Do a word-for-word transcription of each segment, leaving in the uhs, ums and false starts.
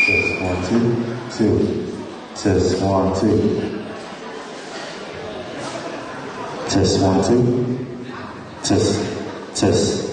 Test one, two, two. Test one, two. Test one, two. Test, test.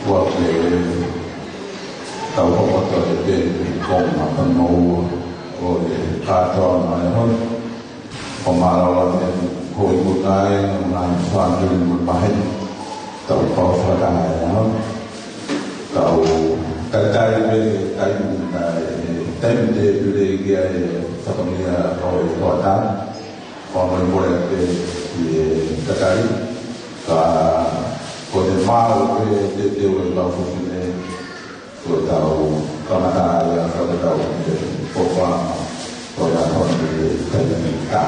Kuo pau ke tau hoko atu pē ki he konga hono ua ʻo e kātoanga ʻo e ʻaho ni. Ko mālō ʻa e houʻeiki ʻo e ngaahi fāmili mo e maheni. Tau pau fakataha ai ʻaho ni. Tau talitali pē he taimi, taimi te u lele ki ai e fatongia ʻo e hoʻatā. Fakamolemole pē ki he talitali, ka ko e maʻu pē te te ue lau fufine, ko e tau kamata ia ka te tau pē popa, ko ia ko e taimi ka.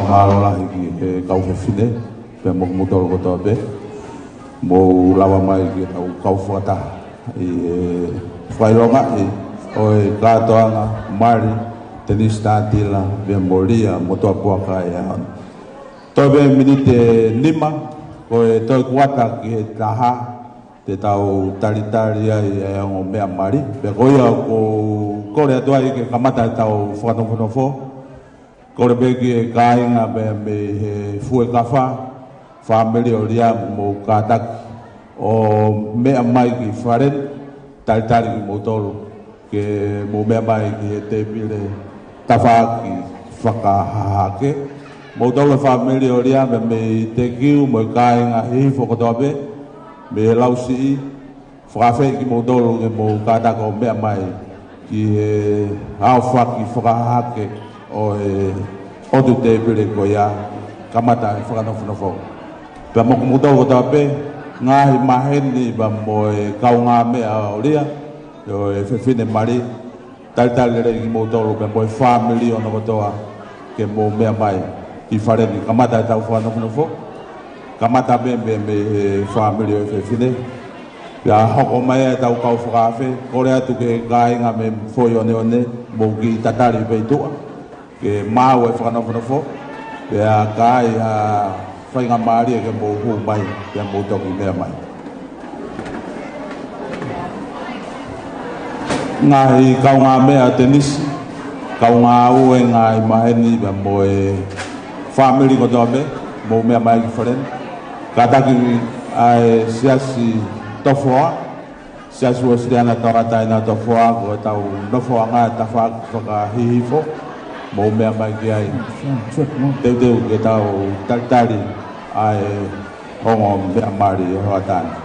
Mālō lahi ki he kau fefine, pea mo kimoutolu kotoa pē, mou lava mai ki heʻetau kau fakataha ʻi he fakaʻilongaʻi ʻo e kātoanga Mali, Tenisi Tātila, pea mo Lia Motuʻapuaka ʻi he ʻaho ni. Toe pē miniti ʻe nima, ko e toe kuata ki he taha, te tau talitali ai e ongo meʻa mali. Pea ko ia ʻoku ou kole atu ai ke kamata ʻetau fakanofonofo. Kole pē ki he kāinga pea mei he Fuekafa, fāmili ʻo Lia, mou kātaki ʻo meʻa mai ki fale ni, talitali kimoutolu ke mou meʻa mai ki he tēpile tafaʻaki fakahahake. Moutolu e fāmili ʻo Lia pea mei Tekiu mo e kāinga Hihifo kotoa pē, mei he Lausiʻi, fakaafeʻi kimoutolu ke mou kātaki ʻo meʻa mai ki he aofaki fakahahake ʻo e ʻotu tēpile ko ia, kamata e fakanofonofo. Pea mo kimoutolu kotoa pē, ngaahi maheni pea mo e kaungāmeʻa ʻo Lia, ʻo e fefine mali, talitali lelei kimoutolu pea mo e fāmili hono kotoa ke mou meʻa mai ki fale ni, kamata ʻetau fakanofonofo, kamata pē mei, mei he fāmili ʻo e fefine. Pea hoko mai ʻetau kau fakaafe, kole atu ki he kāinga mei Foʻi Oneone, mou kiʻi tatali pē ʻi tuʻa ke maʻu e fakanofonofo, pea ka ai ha faingamālie ke mou hū mai, pea mou toki meʻa mai. Ngaahi kaungāmeʻa Tenisi, kaungāue, ngaahi maheni pea mo e fāmili kotoa pē, mou meʻa mai ki fale ni. Kātaki ʻa e Siasi Tofoa, Siasi Uēsiliana Tauʻatāina Tofoa, ko ʻetau nofoʻanga e tafaʻaki fakahihifo, mou meʻa mai ki ai. Teuteu ke tau talitali ʻa e ongo meʻa mali ʻo e hoʻatā ni.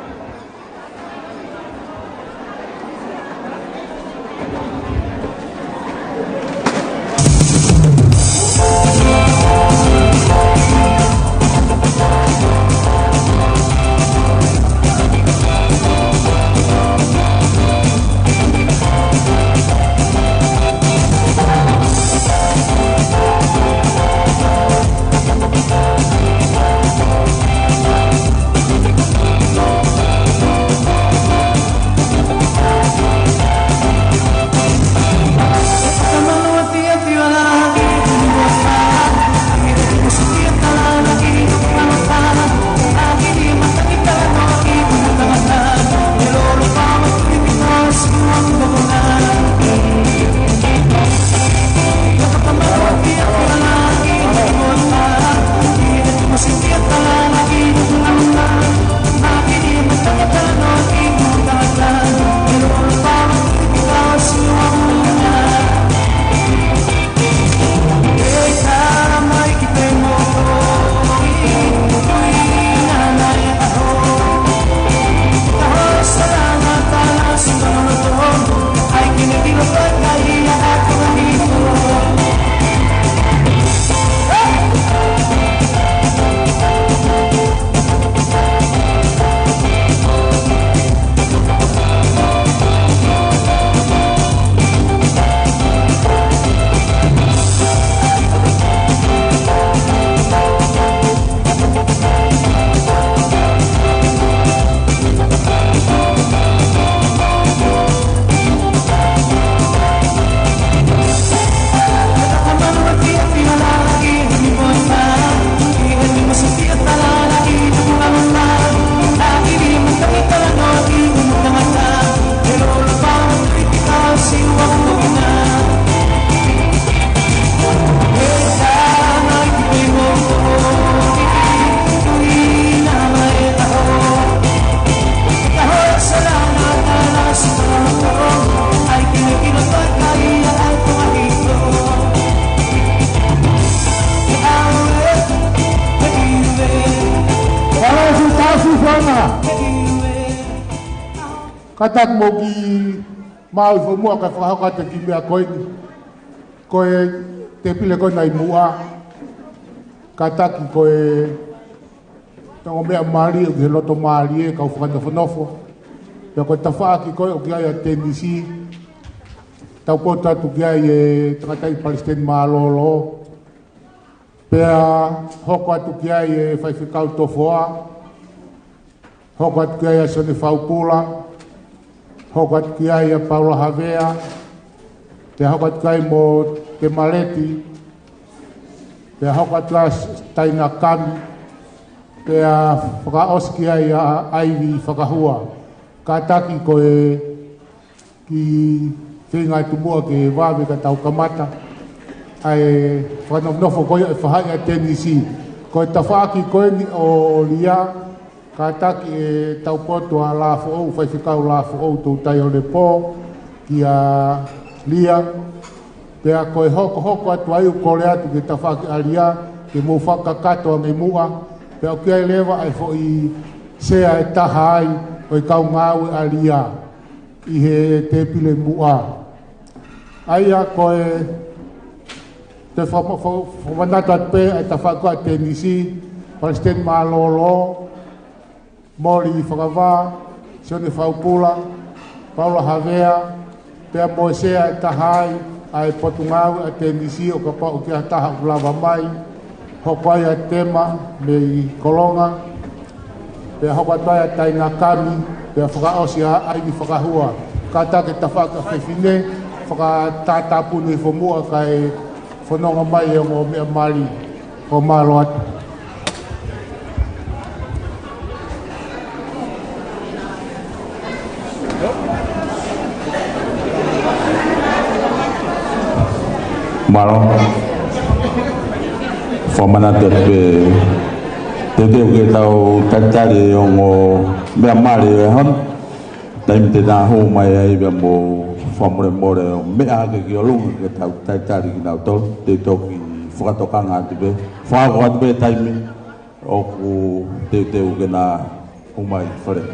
Kātaki mou kiʻi maʻu hifo muʻa kae fakahoko atu e kiʻi meʻa ko eni. Ko e tēpile ko ena ʻi muʻa. Kātaki ko e ongo meʻa mali ʻoku ʻi he loto mālie, kau fakanofonofo. Pea ko e tafaʻaki ko ē ʻoku ʻi ai ʻa Tenisi, tau poto atu ki ai e tangataʻeiki palesiteni mālōlō. Pea hoko atu ki ai ʻa Faifekau Tofoa, hoko atu ki ai ʻa Sione Faupula, hoko atu ki ai ʻa Paula Havea, pea hoko atu ki ai mo Temaleti, pea hoko atu ʻa Taina Kami, pea fakaʻosi ki ai ʻa ʻAivi Fakahua. Kātaki ko e kiʻi feinga atu muʻa ke vave ka tau kamata ʻa e fakanofonofo ko ia ʻo e faʻahi ʻa Tenisi. Ko e tafaʻaki ko eni ʻo Lia, kātaki ʻe Taupotu ʻa Lafoʻou, Faifekau Lafoʻou, Toutai ʻo Lepo, kia Lia. Pea ko e hokohoko atu ai ʻoku kole atu ki he tafaʻaki ʻa Lia, ke mou fakakakato ange muʻa, pea ʻoku ʻi ai leva ʻa e foʻi sea ʻe taha ai ʻo e kau ngāue ʻa Lia ʻi he tēpile muʻa. ʻA ia ko e, te faka-, faka-, fakamanatu atu pē ʻa e tafaʻaki ʻa Tenisi, Palesiteni Mālōlō, Moli Fakavā, Sione Faupula, Paula Havea, pea mo e sea ʻe taha ai ʻa e Potungāue ʻa Tenisi ʻo kapau ʻoku ʻi ai ha taha ʻoku lava mai, hoko ai ʻa Tema mei Kolonga, pea hoko atu ai ʻa Taina Kami, pea fakaʻosi ʻa ʻAivi Fakahua. Kātaki e tafaʻaki ʻa fefine, fakatātāpuni hifo muʻa kae fononga mai e ongo meʻamali. Ko mālō atu. Mālō. Fakamanatu atu pē, teuteu ke tau talitali e ongo meʻamali ʻo e ʻaho ni. Taimi te nau hū mai ai pea mou fakamolemole ʻo meʻa hake ki ʻolunga ke tau talitali kinautolu, te u toki fakatokanga atu pē, fakahoko atu pē taimi ʻoku teuteu ke nau hū mai ki fale.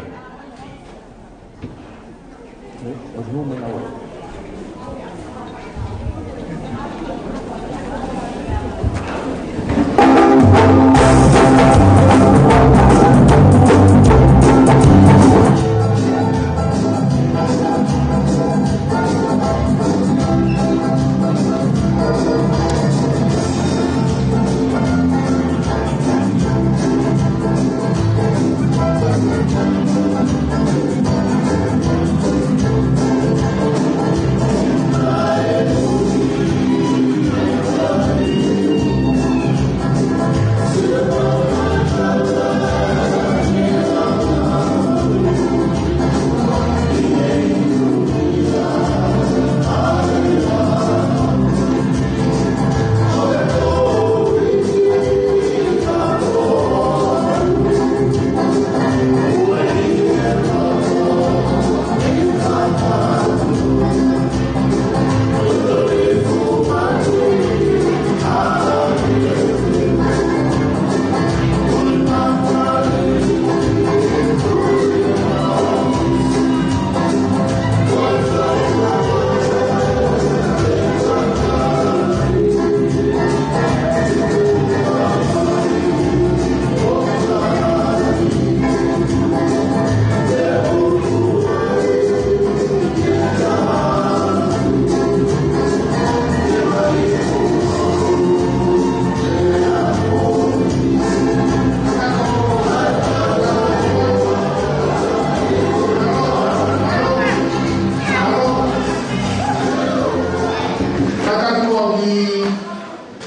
Kātaki muʻa ki,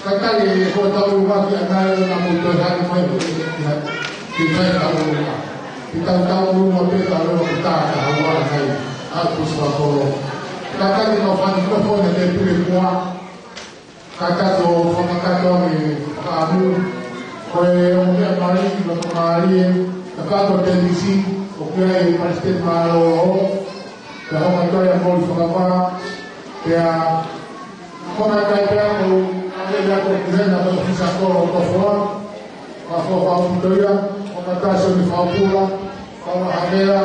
kātaki e hotau ʻuluaki ʻanai ʻo na mo toe hake mai ki he, ki he, ki he taʻu ʻuluaki. Ki he taʻu ʻuluaki pē taʻu ʻuluaki ki he taʻu ʻuluaki ʻanai ʻa e pusi fakakolo. Kātaki kau fani kau fone te pule kua. Kātaki ʻo fakakakato ange fakaʻamu. Ko e ongo meʻamali, loto mālie, tafaʻaki ʻo Tenisi, ʻoku ʻi ai e Palesiteni Mālōlō, pea hoko atu ai ʻa Moli Fakavā, pea hoko atu ai pea ko, ʻa e lea ko Kihena ko e Fisakolo Tofoa, Fakafokifā ʻaupito ia, hoko atu ai Sione Faupula, Paula Havea,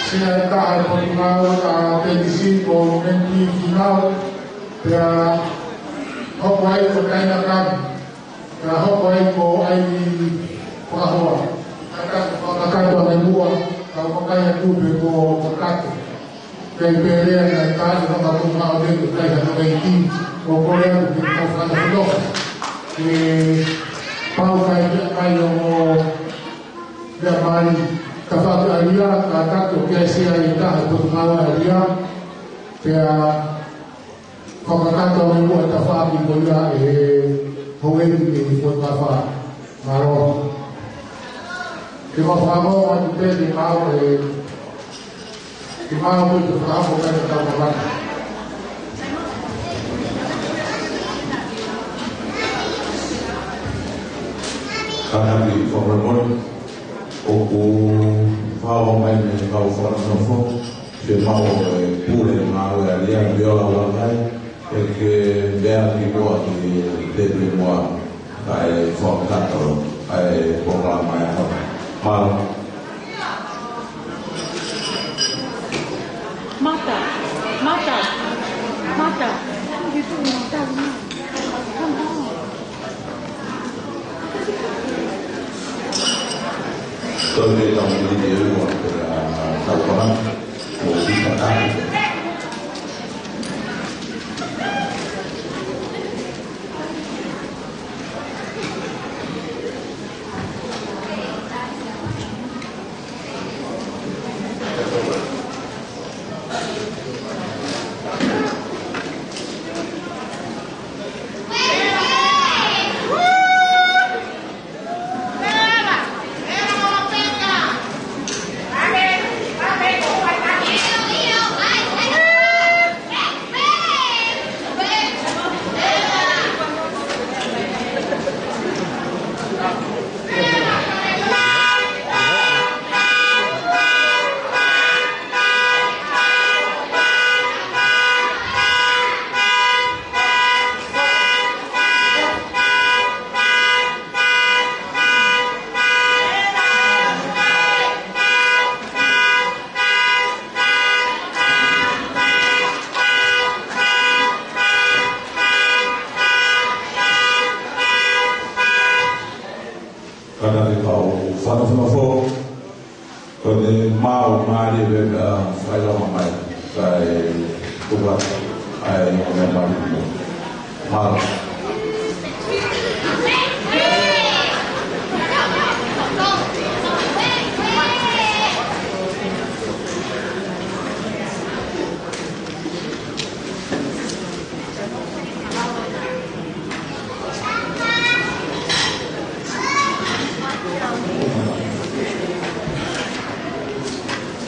sea ʻe taha e Potungāue ʻa Tenisi ko Menti Kinau, pea hoko ai ko Taina Kami, pea hoko ai ko ʻAivi Fakahua. Kātaki ʻo fakakakato ange muʻa, kau kakai atu pē kuo kakato. Kei pē lea naʻe tali ʻe he kau Tonga ʻo ne kei hano ʻeiki, ʻo kole atu ke tau fakanofonofo. Ke pau kai, kai ʻo ia mai tafaʻaki ʻalia, ka tato ke asia i taha Potungāue ʻAlia, pea fakatato mai muʻa tafaʻaki ko ia ʻe he houʻeiki ʻi Potungāue. Mālō. Ke mafakamaau atu pē ke mau e, ke mau e fakahoko mai e tau kamata. Kātaki fakamolemole, ʻoku fakahoko mai mei he kau fakanofo, ke mau e pule ngāue ʻalia, Viola Uakai, ʻe ke mea ki muʻa ki te pule muʻa, kae fakatato ʻa e polokalama ʻa e ʻaho. Mālō. Mata, mata, mata. Toe mei tau mili te ua, pea tau kama, mo si kata. Kātaki kau fakanofo, ko ʻene maau mālie pē ʻa e fakaʻilonga mai, kae tuku atu ʻa e ongoongo mālie. Mālō.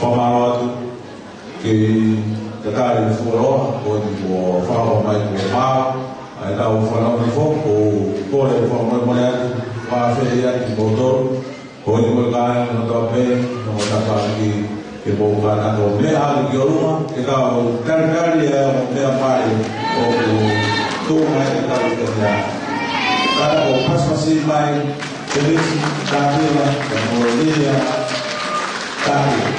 Fakamālō atu ki he tangataʻeiki fuoloa, ko eni kuo fakahoko mai kuo maau ʻa e tau fakanofo, ko e kole fakamolemole atu, fakafeʻiloaki atu kimoutolu, ko eni mo e kāinga kotoa pē, mo e tafaʻaki, ke mou kātaki ʻo meʻa ʻalu ki ʻolunga, ke tau talitali ʻa e ongo meʻa mai ʻoku tuʻu mai ʻi he tau ko eni. Kātaki ʻo pasipasi mai, Felisi Tākila, mo Lia Tākila.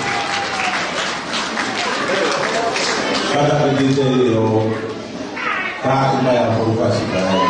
Kātaki ke te ʻio, Ka ʻi mai ʻa Polukasi ka ai.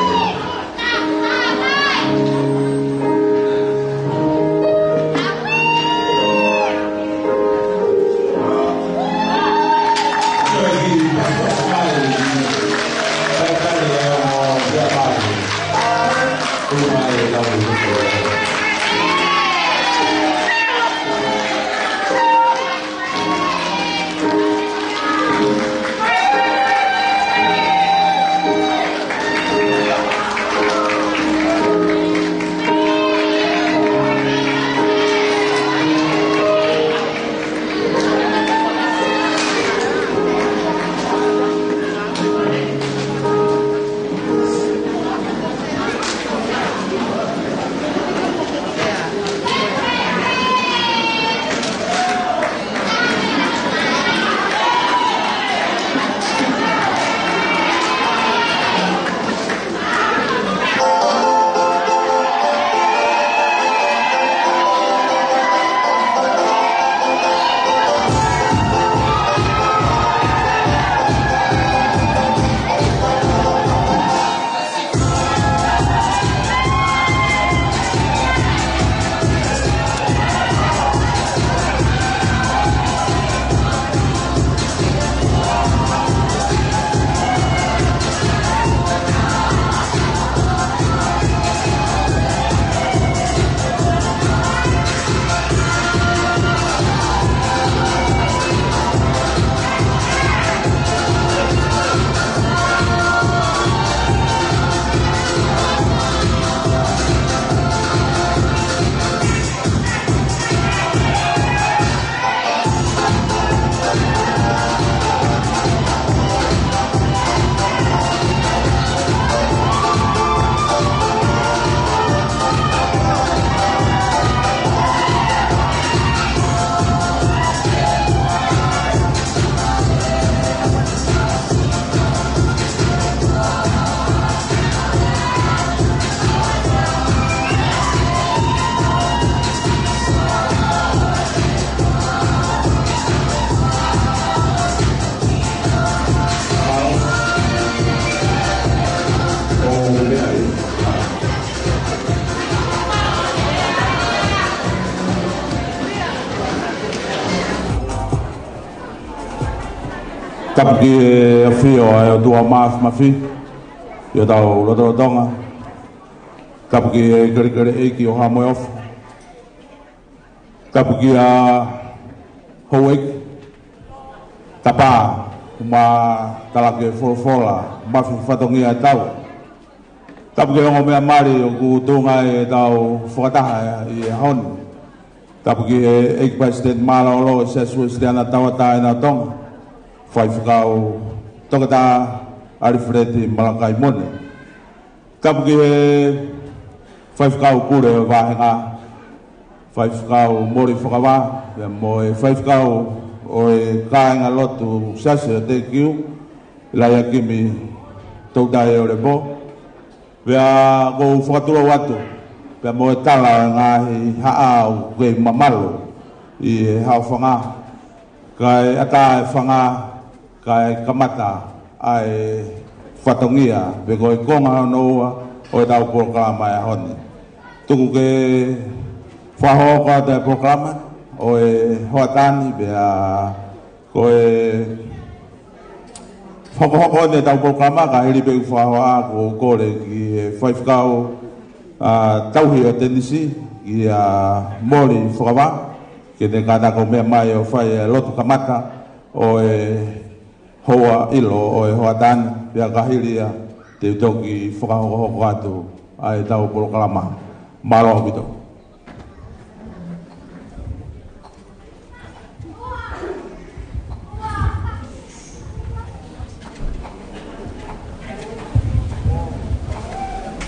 Ki he ʻafio ʻa e ʻOtua Māfimafi ʻi hotau lotolotonga. Tapu ki he kelekele ʻeiki ʻo Haʻa Moheofo. Tapu kia Houʻeiki Tapa, ʻumaʻā Talake Folofola, Mafi Fatongia ʻa e Tau. Tapu ki he ongo meʻa mali ʻoku tuʻunga ʻi heʻetau fakataha ʻi he ʻaho ni. Tapu ki he ʻEiki Palesiteni Mālōlō ʻo e Siasi Uēsiliana Tauʻatāina ʻo Tonga, Faifekau Toketā ʻAlifeleti Malakai Mone. Tapu ki he Faifekau Pule ʻo e Vāhenga, Faifekau Moli Fakavā, pea mo e Faifekau ʻo e Kāingalotu Siasi ʻo Tekiu, Laiakimi Toutai ʻo Lepo. Pea ʻoku ou fakatulou atu pea mo e tala ʻo e ngaahi haʻa ʻoku kei mamalu ʻi he haʻofanga, kae ʻatā e fanga, kae kamata ʻa e fatongia, pe ko e konga hono ua ʻo ʻetau polokalama ʻi he ʻaho ni. Tuku ke fakahoko atu e polokalama ʻo e hoʻatā ni, pea ko e hokohoko ʻeni ʻetau polokalama, ka hili pē ʻeku fakahoa, ʻoku ou kole ki he Faifekau, ʻa, Tauhi ʻo Tenisi, kia Moli Fakavā, ke ne kātaki ʻo meʻa mai ʻo fai e lotu kamata ʻo e houa ʻilo ʻo e hoʻatā ni, pea ka hili ia te u toki fakahokohoko atu ʻa ʻetau polokalama. Mālō ʻaupito.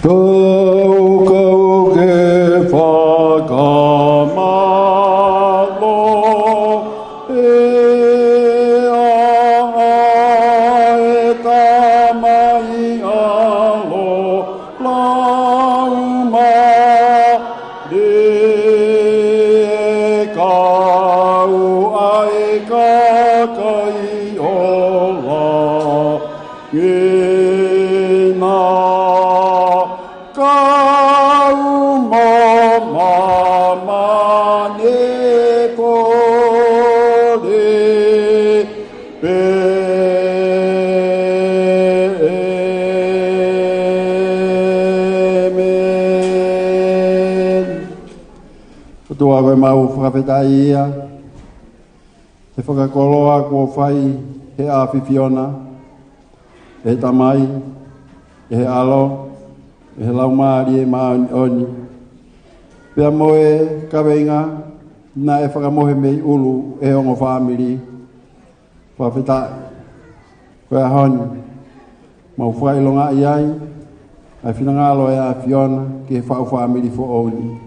Tau kau ke fakamālō ʻe ʻAʻa, ʻe Tamai, ʻAlo, Laumālie ʻo e kau ʻa e kakai ʻo langi na. Kau mo māmani pule pē. ʻĒmeni. ʻOtua ko e mau fakafetaʻi ia he fakakoloa kuo fai he ʻAfiona, ʻe he Tamai, ʻe he ʻAlo, ʻe he Laumālie Māʻoniʻoni, pea mo e kaveinga naʻe fakamohe mei ʻulu ʻe he ongo fāmili. Fakafetaʻi. Ko e ʻaho ni, mau fakaʻilongaʻi ai ʻa e finangalo ʻo e ʻAfiona ki he faʻu fāmili foʻou ni.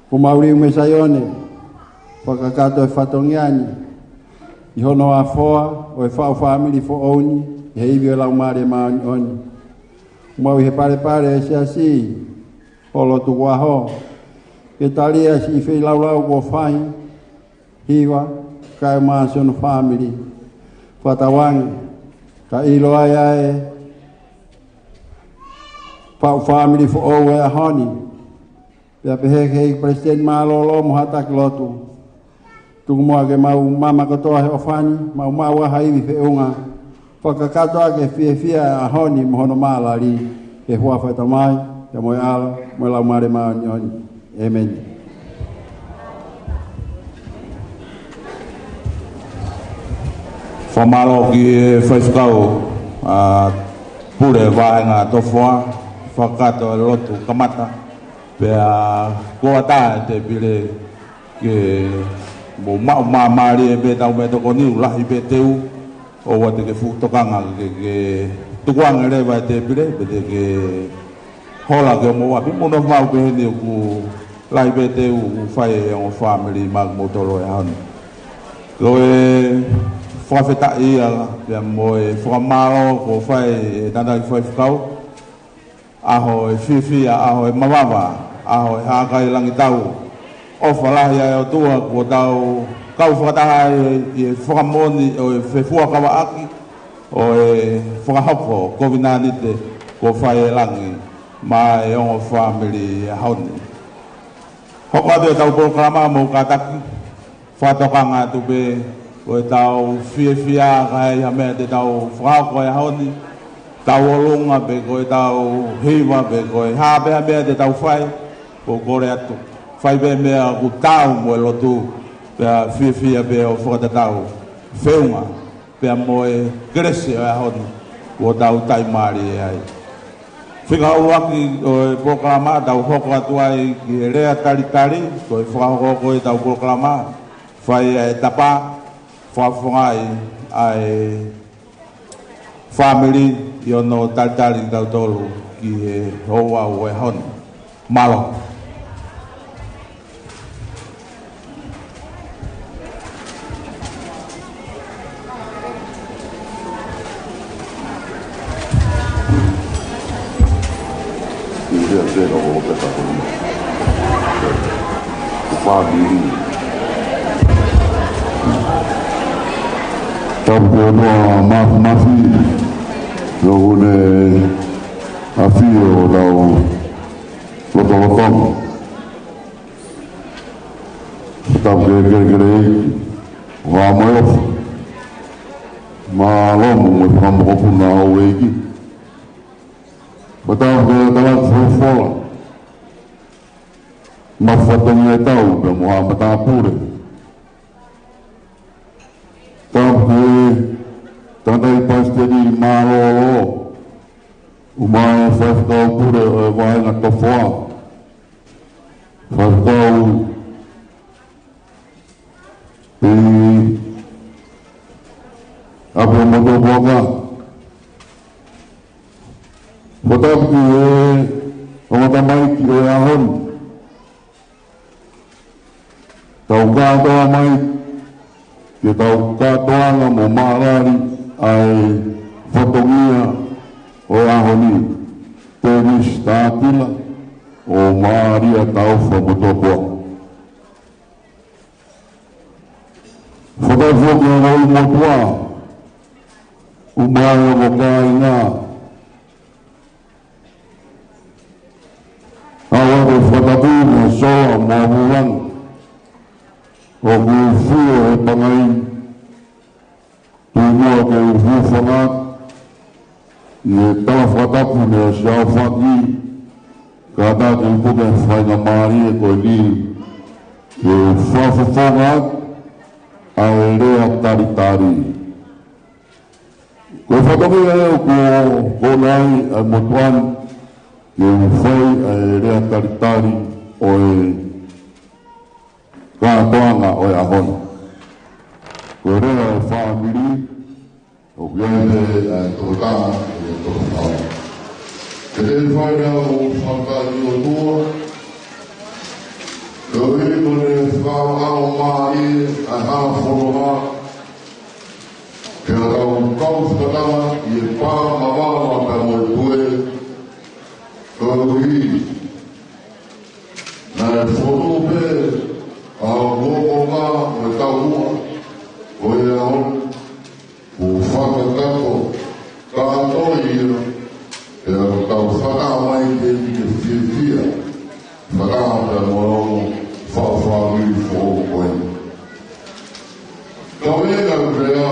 Kuo mau liu mei Saione, fakakakato e fatongia ni ʻi hono ʻafoa ʻo e faʻu fāmili foʻou ni ʻi he ivi ʻo e Laumālie Māʻoniʻoni. Kuo mau ʻi he palepale ʻo e Siasi, holo tukuʻaho, ke tali ʻa e siʻi feilaulau kuo fai, hiva, kae ʻumaʻā siʻono fāmili. Fakatauange ka ʻilo ai ʻa e faʻu fāmili foʻou ʻo e ʻaho ni. Pea pehē ki he ʻEiki Palesiteni Mālōlō mo haʻa taki lotu. Tuku muʻa ke mau maama kotoa he ʻofa ni, mau maʻu ʻa ha ivi feʻunga. Fakakakato ʻa e fiefia ʻo e ʻaho ni mo hono mālali, he huafa ʻo e Tamai, pea mo e ʻAlo, mo e Laumālie Māʻoniʻoni. ʻĒmeni. Fakamālō ki he Faifekau, ʻa, Pule Vāhenga Tofoa, fakakakato e lotu kamata, pea kuo ʻatā e tēpile ke mou maʻu māmālie pē ʻetau meʻatokoni, ʻoku lahi pē teu, ʻoua te ke fuʻu tokanga ke, ke tukuange leva e tēpile, pe te ke hola ke mou ʻapi, mou nofo maʻu pē heni ʻoku lahi pē teu ʻoku fai ʻe he ongo fāmili maʻa kimoutolu he ʻaho ni. Ko e fakafetaʻi ia, pea mo e fakamālō kuo fai ʻe he tangataʻeiki faifekau, ʻaho ʻo e fiefia, ʻaho ʻo e mavava, ʻaho ʻo e hākai langitau. ʻOfa lahi ʻa e ʻOtua kuo tau kau fakataha ai ʻi he fakamoʻoni ʻo e fefuakavaʻaki ʻo e fakahoko kovinānite kuo fai ʻe langi maʻa e ongo fāmili he ʻaho ni. Hoko atu ʻetau polokalama, mou kātaki, fakatokanga atu pē Ko ʻetau fiefia ka ʻi ai ha meʻa te tau fakahoko he ʻaho ni, tauʻolunga pe ko ʻetau hiva pe ko e hā pē ha meʻa te tau fai, ʻoku kole atu, fai pē meʻa ʻoku taau mo e lotu, pea fiefia pē ʻo fakatatau feʻunga pea mo e kelesi ʻo e ʻaho ni, kuo tau taʻimālie ai. Fika ʻuluaki ʻo e polokalama, tau hoko atu ai ki he lea talitali, ko e fakahoko ʻetau polokalama, fai ʻa e tapa, fakafofongaʻi ʻa e fāmili ʻi hono talitali kitautolu ki he ouau ʻo e ʻaho ni. Mālō. Tapu ki he ʻOtua Māfimafi, ʻoku ne ʻafio ʻi hotau lotolotonga. Tapu ki he kelekele ʻeiki, ʻofa mo e ʻofa, mālō mo e fakamokopuna ʻa houʻeiki. Tapu ki he tangata folofola, mafatongia ʻetau pea mo haʻa matāpule. Tapu ki he tangataʻeiki palesiteni mālōlō, ʻumaʻā e faifekau pule ʻo e vāhenga Tofoa, faifekau ʻi ʻapi ʻo e motuʻa puaka. Fakatapu ki he ongo tamaiki ʻo e ʻaho ni. Tau kātoa mai ke tau kātoanga mo mālali ʻa e fatongia ʻo e ʻaho ni. Penisi Tākila ʻo Malia Taufa Motuʻa Puaka. Fakatapu ki he ongo ʻulumotuʻa, ʻumaʻā e ongo kāinga, ʻa ia ko e fakatapu mo Sola mo Vuvanga, ʻoku fio he pangai, tuʻu muʻa ke u hūfanga ʻi he tala fakatapu ne ʻosi aofaki, kātaki ke u puke faingamālie ko eni, ke u fakafofonga ʻa e lea talitali. Ko e fatongia ʻoku konai ʻa e motuʻa ni, ke u fai ʻa e lea talitali ʻo e kātoanga ʻo e ʻaho ni. Ko e lea ʻa e fāmili, ʻoku ʻi ai pē ʻa e toketā mo e toketā. Ke te fai ʻa e fakatapu ki he ʻOtua, koeʻuhi ko ʻene fakaʻaongaʻi ʻa e hala fononga, ke tau kau fakataha ʻi he pā mavava pea mo e pue, koeʻuhi naʻe fotu pē ʻa e hokohoko mo e taumuʻa ʻo e ʻaho ni, ʻo fakakakato kātoa ia, pea tau fakahā mai ke ke fiefia, fakahā pea mo e ongo fāmili foʻou ko eni. Ka ʻoku ʻikai ke pehē,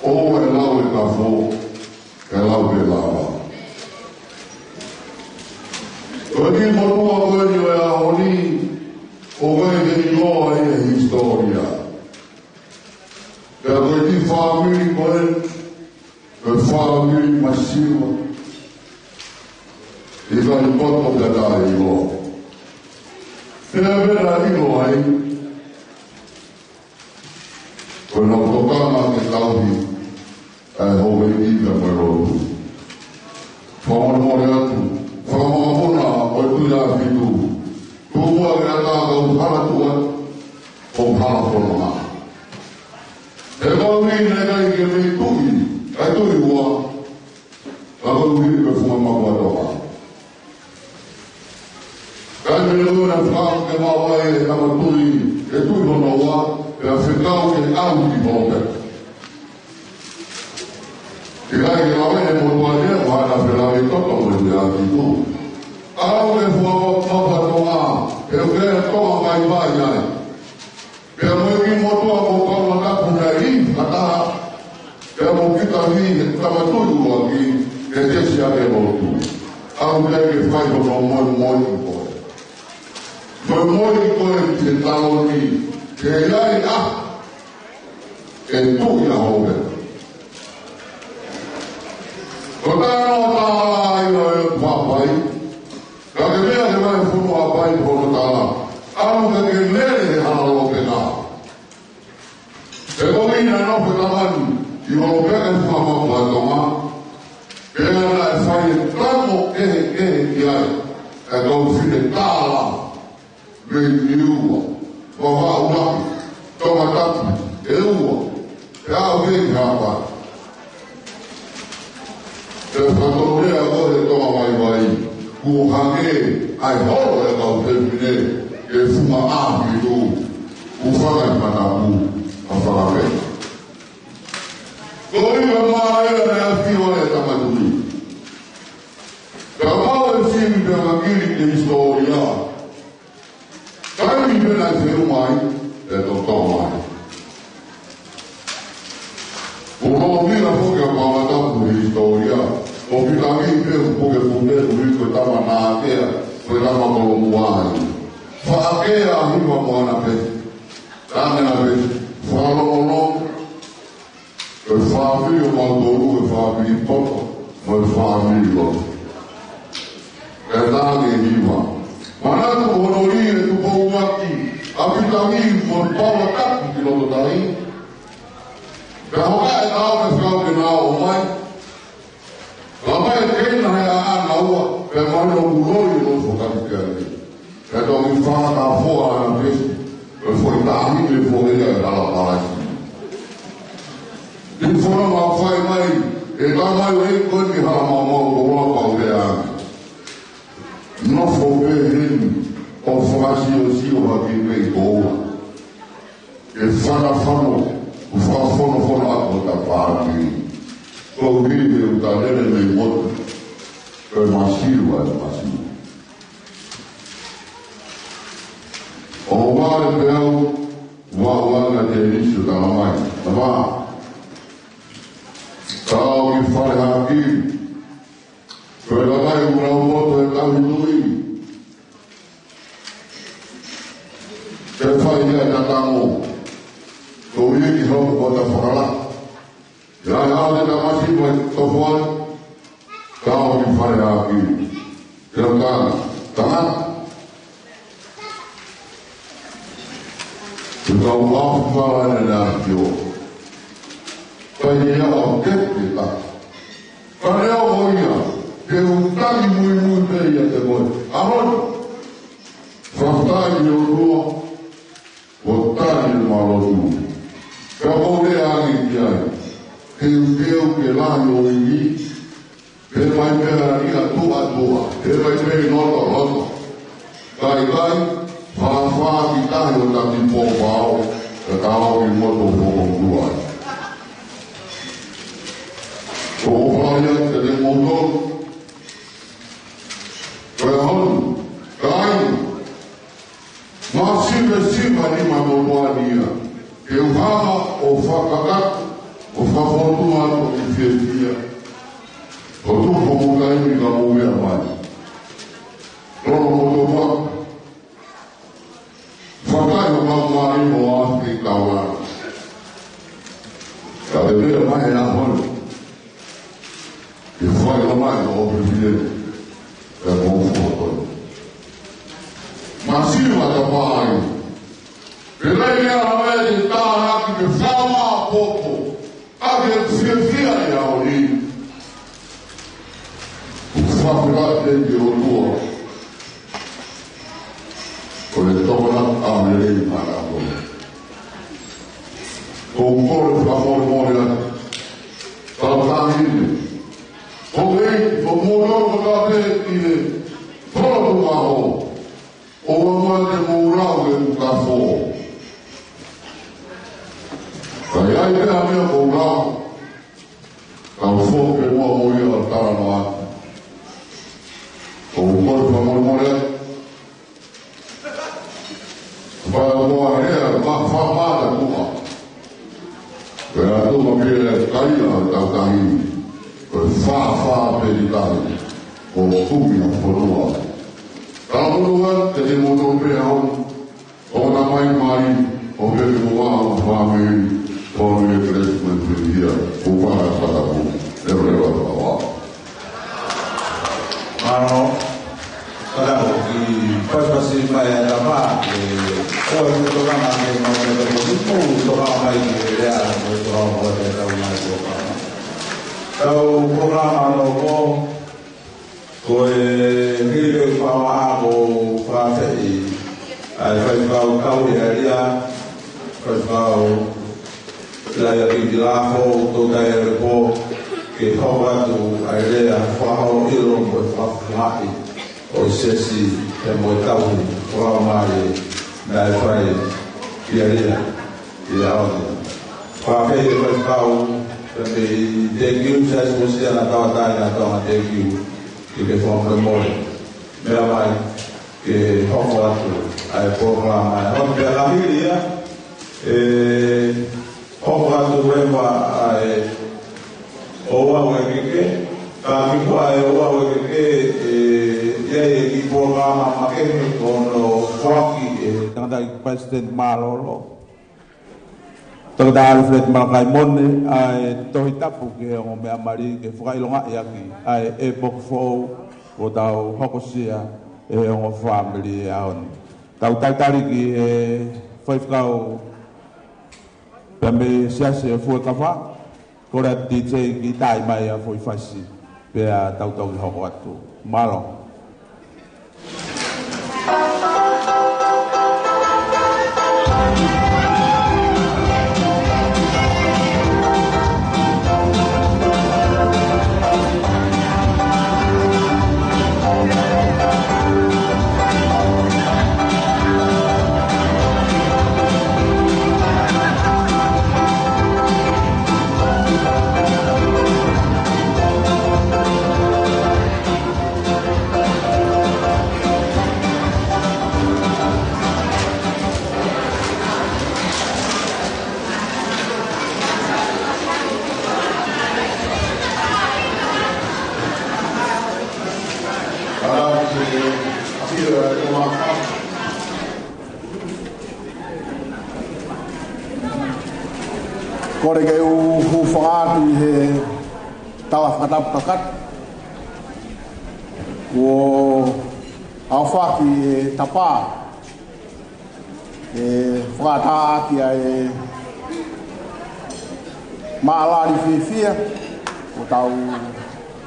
ʻoua ʻe lau e kafo, kae lau pē lava. Ko e kiʻi motuʻa ko eni ʻo e ʻaho ni, ʻoku ʻikai ke ʻiloa ʻi he hisitōlia. Pea ko e kiʻi fāmili ko eni, ko e fāmili masiva, ʻikai poto pea taʻeʻiloa. Pea pea ʻiloa ai, ko ʻenau tokanga ke tauhi ʻa e houʻeiki pea mo e lotu. Fakamolemole atu, fakamolemole ʻo e Tuʻi ʻAhofitu, tuʻu muʻa ke ʻatā kau hala tuʻa, kau hala fononga. He kau ni ne ʻikai ke mei tuʻi, ʻa e tuʻi ua, ka koeʻuhi ko e funga makuatonga. Kae meʻa ʻoku ne fakaʻamu ke maʻu ai e tama tuʻi, e tuʻi hono ua, pea fekau ke ʻalu ki Hōpeka. ʻIkai ke lave he motuʻa ni ia, ʻoku ʻikai ke lave ʻi toto mo e Tuʻi ʻAhofitu. ʻAlu ke funga makuatonga, he ʻoku ke tonga mai mai ai. Pea mo e kiʻi motuʻa ko Paula Tapu naʻe Mata, pea mo kita ni, he tama tui ua ki, ke tesi ake lotu. Au lea ke fai hono moimoi ko e. Moimoi ko e ki he taloni, ke ai a, ke tuʻi a hove. Ko tano ta ai o e papai, ka ke mea ke mai funu a pai ko no tala. Anu ke ke lele he hala lo ke na. He ko ina no pe tamani, i holo pe e fua ma pua toma. Pea na e fai e tamo kehe kehe ki ai, e kau fine tala, mei Niua, Vavaʻu lahi, Tongatapu, ʻEua, pea au kei hapa. Pea fakatōlea ko e toa vaivai, kuo hangē ʻa e holo e kau fefine, ke funga ʻapi tu, kuo fanga i mataku, a fakapē. Ko ia mā ea ne a fio e tama tui. Ka mau e sivi pea ka kili ke hisitōlia. Taimi pē naʻe feu mai, e toto mai. Ko lo mila foki a Mataku he hisitōlia. ʻO pika mi pē ʻo puke puke ʻo i ko tama nākea, ko tama kolomuai. Faʻakea hiva mo ana pē. Tane ana pē. Fakalongolongo. Ko e fāmili ʻo mautolu, ko e fāmili poto, mo e fāmili lotu. Ko e tangi hiva. Manatu hono lī e Tupou Vaki, ʻa Pitami mo Paula Taki ki loto tai. Pea hoka e nao, pea fekau ke nao ʻo mai. Ka mai e keina he ʻaʻana ua, pea mai lo muloi lo fokati ke ane. Pea toki fakafoa ana pesi, pea foʻi tahi me foʻi ia e hala palasi. Ni fona ma fai mai, e tamai o e ko ni hala mau mau ko ua pau lea. Nofo pē heni, ʻo fakasiosio hake mei ko ua. E fanafano, ʻo fakafonofono ʻa ko ta pāki. Ko ui e uta lele mei motu, ko e masiu ʻa e masiu. ʻO vale pē au, ua ua na te nisi o tala mai. Tama. Tau ki fale haki. Ko e lamai ʻu lau moto e tau tui. Ke fai ia e tatango. Ko ia ki hoko ko ta fakala. Ia e hao te tamasi mai tofuan. Tau ki fale haki. Ia tana. Tana. Te kau afu fala ne na kio. Kai ia o ke te ta. Ka lea o ia, ke u tali muimui pē ia te koe. ʻAhon, fakatai ʻi ʻOtua, ʻo tali e malotu. Ka ko lea ange ki ai, ke u ke u ke lahi ʻo iwi, pe mai pē a ria tuʻa tuʻa, pe mai pē i loto loto. Kai kai, fāfā ki tahi ʻo taki pōpao, ka tau ki moto pōpō tuai. Ko o fai ai te te moto, ko e honu, kai, ma sive siva ni ma moto ania, ke u hanga ʻo fakakaka, ʻo fakafotu atu ki fiefia, ʻo tupo mo kai ni ka mo mea mai. Lolo moto ma, Fakai o mau mai mo a te kawa. Ka te mea mai e ʻaho ni. Ke fai o mai o pipile. E mo fokoi. Masiva ta pai. Ke lai a mai te tānaki ke fama popo. ʻA ke fiefia ia ʻo ni. Fakafeʻao ki he ʻOtua. Ko e tokona ʻa Melei Manapo. Ko u kole fakamolemole atu. Tau tāhine. Ko e, ko mō lau ka pē ki he. Kolo tu maho. ʻO ua mai te mou lau e ku ka fō. Ka ʻi ai pē ha meʻa mou lau. Ka u fō pē mua mo ia ʻo tala noa. ʻO u kole fakamolemole. Pea ua hea, ma fa ma ta kuha. Pea Tau, ʻo kumi ʻa e fonua. Tau fonua, te te moto pē au, ʻo na mai mai, ʻo pē mo au, family, family Christmas with here, ʻo pā pā pō, e reva pā. Mālō, pā pō, ʻi pasipasi mai ʻa e lama, ʻe, ʻo e tokanga mai, mai, mai, mai, tokanga mai, ʻe, ʻe, ʻe, tokanga mai, ʻe, tokanga mai, tokanga mai. Tau polokalama noa ko, ko e hili ʻo e pā ʻa ko fāfeʻi ʻa e faifekau kau ʻi ʻēlia, faifekau ʻIlaia Pitilafo, Tōtai Alepo, ke hoko atu ʻa e lea fakahoʻo ʻilo mo e fakafofongaʻi ʻo e siasi pea mo e tauhi fakaomai naʻe fai ʻi ʻēlia. ʻIa ʻaho ni. Fakafeʻiloaki ʻa e faifekau, pea mei he thank you, Siasi Mosiana Tauʻatāina Tonga, thank you, ke ke fakamolemole. Meʻa mai, ke hoko atu ʻa e polokalama ʻa e ʻaho ni pea ka hili ia, ʻe hoko atu leva ʻa e ʻOua ʻe keke, ka kimuʻa e ʻoua ʻe keke, ʻe, ʻi ai e kiʻi polokalama makehe ko hono foaki ʻe he tangataʻeiki Palesiteni Mālōlō, Toketā Alfred Malakai Mone, ʻa e Tohi Tapu ki he Ongo Meʻa Mali, ke fakaʻilongaʻi ʻaki ʻa e ʻepoki foʻou kuo tau hokosia ʻe he ongo fāmili he ʻaho ni. Tau talitali ki he faifekau pea mei he Siasi ʻo e Fuekafa, kole atu D J ke tai mai ʻa e foʻi fasi, pea tau toki hoko atu. Mālō. Kole ke u hūfanga atu ʻi he tala fakatapu kakato kuo aofaki ʻe he tapa, ʻe fakatātā ʻaki ʻa e maʻalali fiefia kuo tau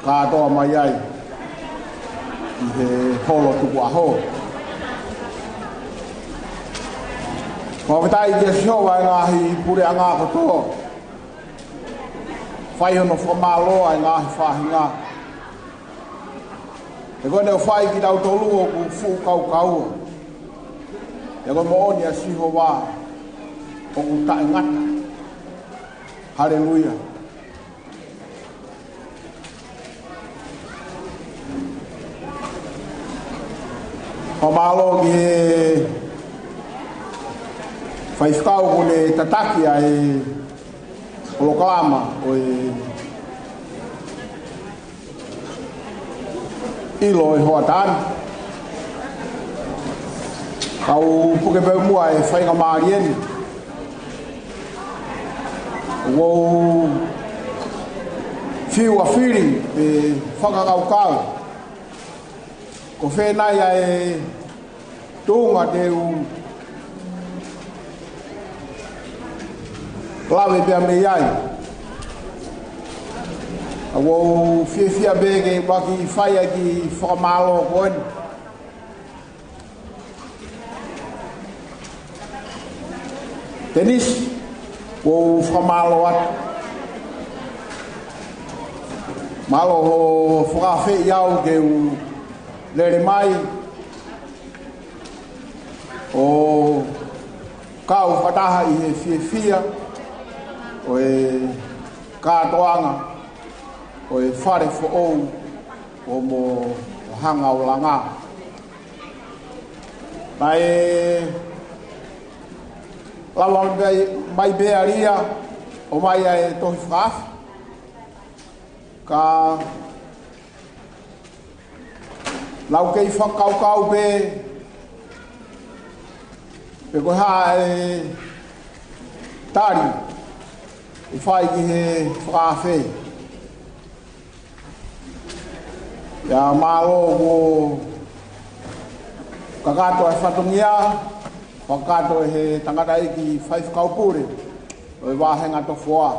kātoa mai ai ʻi he holo tukuʻaho. Fakafetaʻi kia Sihova ʻa e ngaahi puleʻanga kotoa. Fai hono fakamālō ʻa e ngaahi faʻahinga. He ko ʻene ʻofa kiate kitautolu ʻoku fuʻu kaukaua. He ko e moʻoni ʻa Sihova ʻoku taʻengata. Haleluia. Fakamālō ki he faifekau kuo ne tataki ʻa e polokalama ʻo e ʻilo ʻa e hoʻatā ni. Kau puke pē muʻa e faingamālie ni. ʻOku ou fiu ʻa fili pe fakakaukau ko fē nai ʻa e tuʻunga te u lave pea mei ai. ʻOku ou fiefia pē ke u kiʻi fai ʻa e kiʻi fakamālō ko eni. Tenisi, ʻoku ou fakamālō atu. Mālō hoʻo fakaafeʻi au ke u lele mai ʻo kau fakataha ʻi he fiefia ʻo e kātoanga ʻo e fale foʻou ʻo Moʻohangaulanga. Naʻe lava mai pē ʻa Lia ʻo ʻomai ʻa e tohi fakaafe. Ka Lau kei fakakaukau pē, pe ko e hā e tali ʻe fai ki he fakaafe. ʻIa, mālō kuo kakato e fatongia, fakakakato ʻe he tangataʻeiki faifekau pule ʻo e vāhenga Tofoa.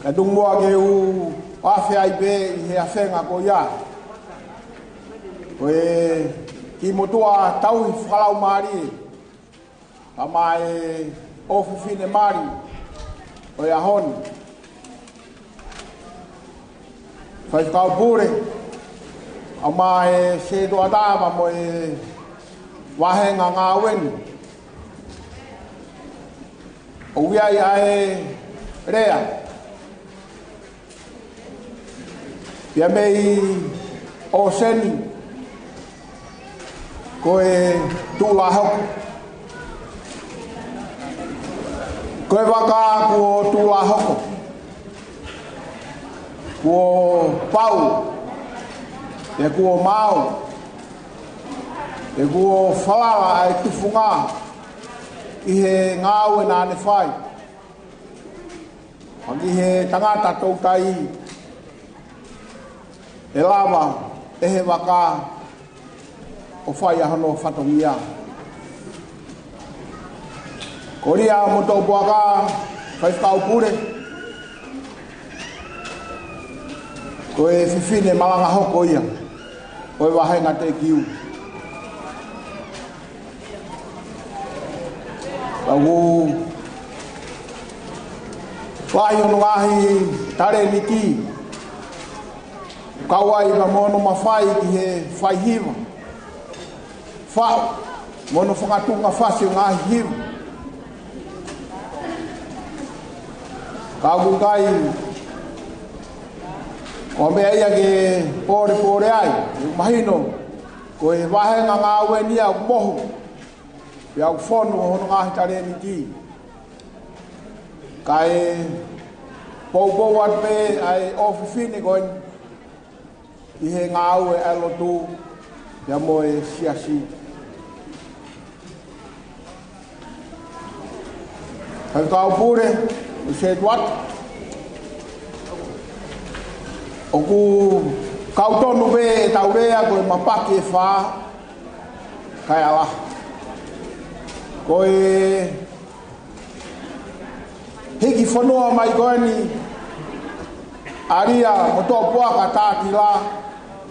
Ka tuku muʻa ke u afe ai pē ʻi he afenga ko ia. Ko e kiʻi motuʻa tauhi fakalaumālie, pea mo e ʻofefine mali ʻo e ʻaho ni. Faifekau pule, pea mo e sētuata pea mo e vāhenga ngāue ni. ʻOku ʻi ai ʻa e lea, pea mei ʻōseni, ko e tuʻulahoko. Ko e vaka kuo tuʻulahoko, kuo pau, pea kuo maau, pea kuo falala ʻa e tufunga ʻi he ngāue naʻa ne fai. Pea ki he tangata toutai, ʻe lava ʻe he vaka ʻo fai ʻa hono fatongia. Ko Lia Motoʻopuaka, faifekau pule, ko e fefine malanga hoko ia ʻo e vāhenga Tekiu. Ka ʻoku lahi hono ngaahi talēniti, kau ai pea mo hono mafai ki he faihiva, faʻu, mo hono fakatuʻunga fasi ʻo e ngaahi hiva. Ka ʻoku ʻikai ko ha meʻa ia ke pōlepole ai, ʻoku mahino ko e vāhenga ngāue ni ia ʻoku mohu, pea ʻoku fonu hono ngaahi talēniti. Kae poupou atu pē ʻa e ʻofefine ko eni ʻi he ngāue ʻa e lotu pea mo e siasi. Faifekau pule ʻo e sētuata, ʻoku kau tonu pē ʻetau lea ko e mapaki ʻe fā kae ʻalu. Ko e hiki fonua mai ko eni ʻa Lia Motoʻopuaka Tākila,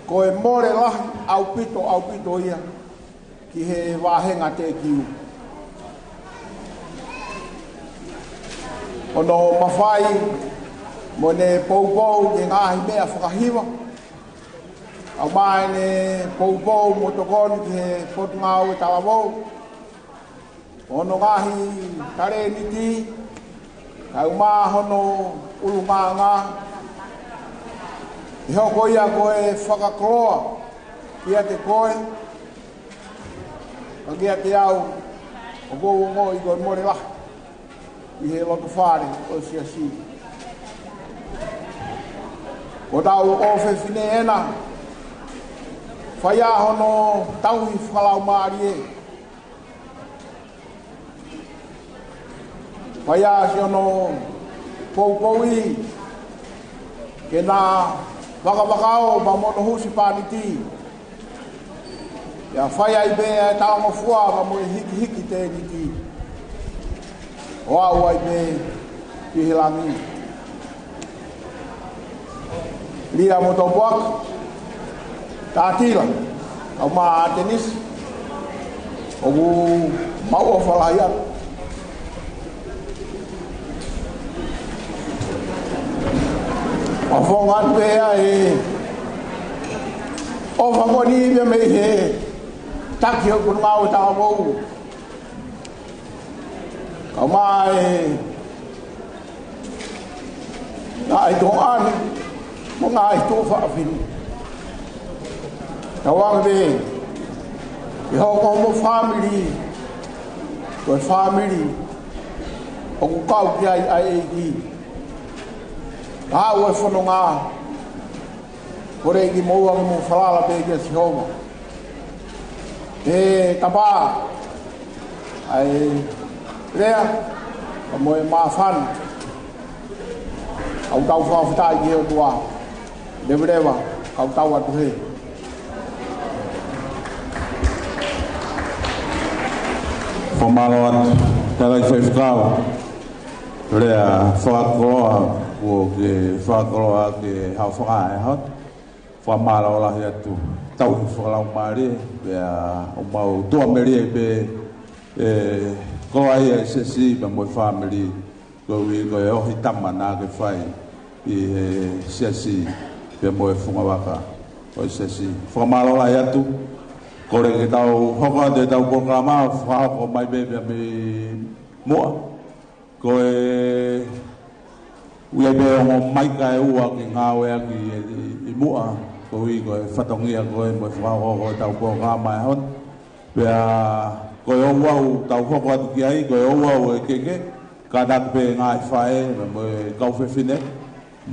ko e mole lahi ʻaupito, ʻaupito ia ki he vāhenga Tekiu. Hono mafai mo ʻene poupou ki he ngaahi meʻa fakahiva, pea mo ʻene poupou mo tokoni ki he Potungāue Talavou. Hono ngaahi talēniti, kae ʻumaʻā hono ʻulungaanga, ʻe hoko ia ko e fakakoloa kiate koe, pea kiate au, ʻoku ou ongoʻi ko e mole lahi ʻi he lotofale ʻo e siasi. Ko hotau ʻofefine ena, fai ʻa hono tauhi fakalaumālie, fai ʻa siʻono poupouʻi ke na vakavakao pea mo hono husepāniti. ʻIa, fai ai pē ʻa e talangofua pea mo e hikihiki tēniti, ʻo aʻu ai pē ki he langi. Lia Motoʻopuaka Tākila, ʻa ʻAtenisi, ʻoku mau ʻofa lahi atu. ʻOfa atu pē ʻa e ʻofa ko eni pea mei he taki ʻo e Potungāue Talavou, kae ʻumaʻā e ngaahi tokoni mo e ngaahi tuofāfine. Tauange pē ke hoko hoʻomo fāmili ko e fāmili ʻoku kau ki ai ʻa e ʻEiki. Ka ʻoku ʻi ai e fononga, Kole kimoua ke mou falala pē kia Sihova. ʻE tapa ʻa e lea, ka mo e māfana. ʻOku tau fakafetaʻi ki he ʻOtua. Leveleva, kau tau atu he. Fakamālō atu, tala i faifekau. Lea fakakoloa, kuo ke fakakoloa ke hau fakaʻehaʻot. Fakamālō lahi atu, tau fakalaumālie, pea ʻoku mau tuʻamelie pē, ʻe, koloa ia e siasi, pea mo e fāmili, koeʻuhi ko e ohi tama naʻa ke fai ʻi he siasi, pea mo e fungavaka ʻo e siasi. Fakamālō lahi atu, kole ke tau hoko atu ʻetau polokalama, fakahoko mai pē pea mei muʻa. Ko e ʻuhi pē ongo maika ʻe ua ke ngāueʻaki ʻi, ʻi, ʻi muʻa, koeʻuhi ko e fatongia ko ē mo e fakahoko ʻetau polokalama he ʻaho ni. Pea ko e ouau tau hoko atu ki ai, ko e ouau ʻe keke, kātaki pē ngaahi faʻē, mo e kau fefine,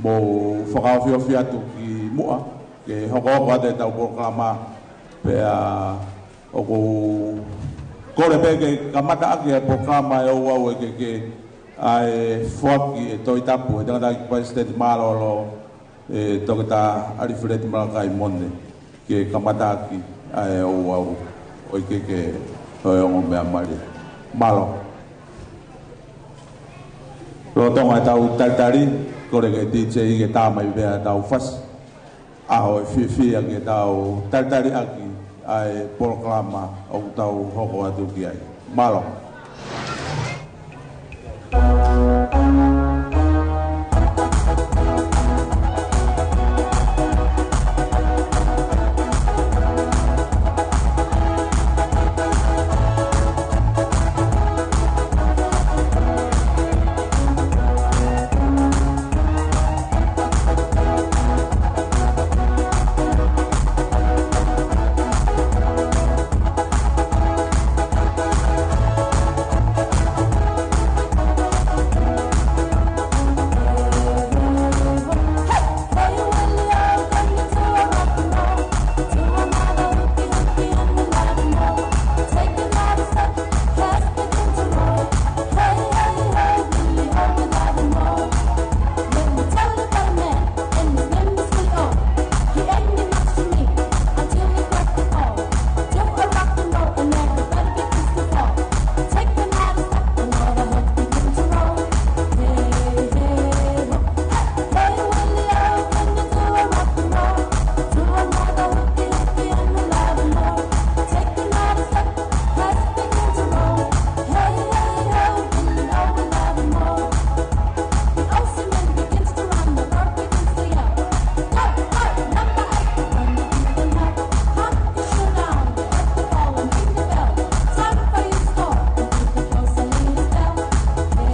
mou fakaofiofi atu ki muʻa, ke hokohoko atu ʻetau polokalama, pea ʻoku kole pē ke kamataʻaki e polokalama ʻe ouau ʻe keke ʻa e foaki e Tohi Tapu ʻe he tangataʻeiki palesiteni mālōlō, ʻe Toketā ʻAlifeleti Malakai Mone, ke kamataʻaki ʻa e ouau ʻo e keke ʻo e ongo meʻa mali. Mālō. Lolotonga ʻetau talitali, kole ke DJ ke tā mai pē ʻetau fasi. ʻAho ʻe fiefia ke tau talitali ʻaki ʻa e polokalama ʻoku tau hoko atu ki ai. Mālō.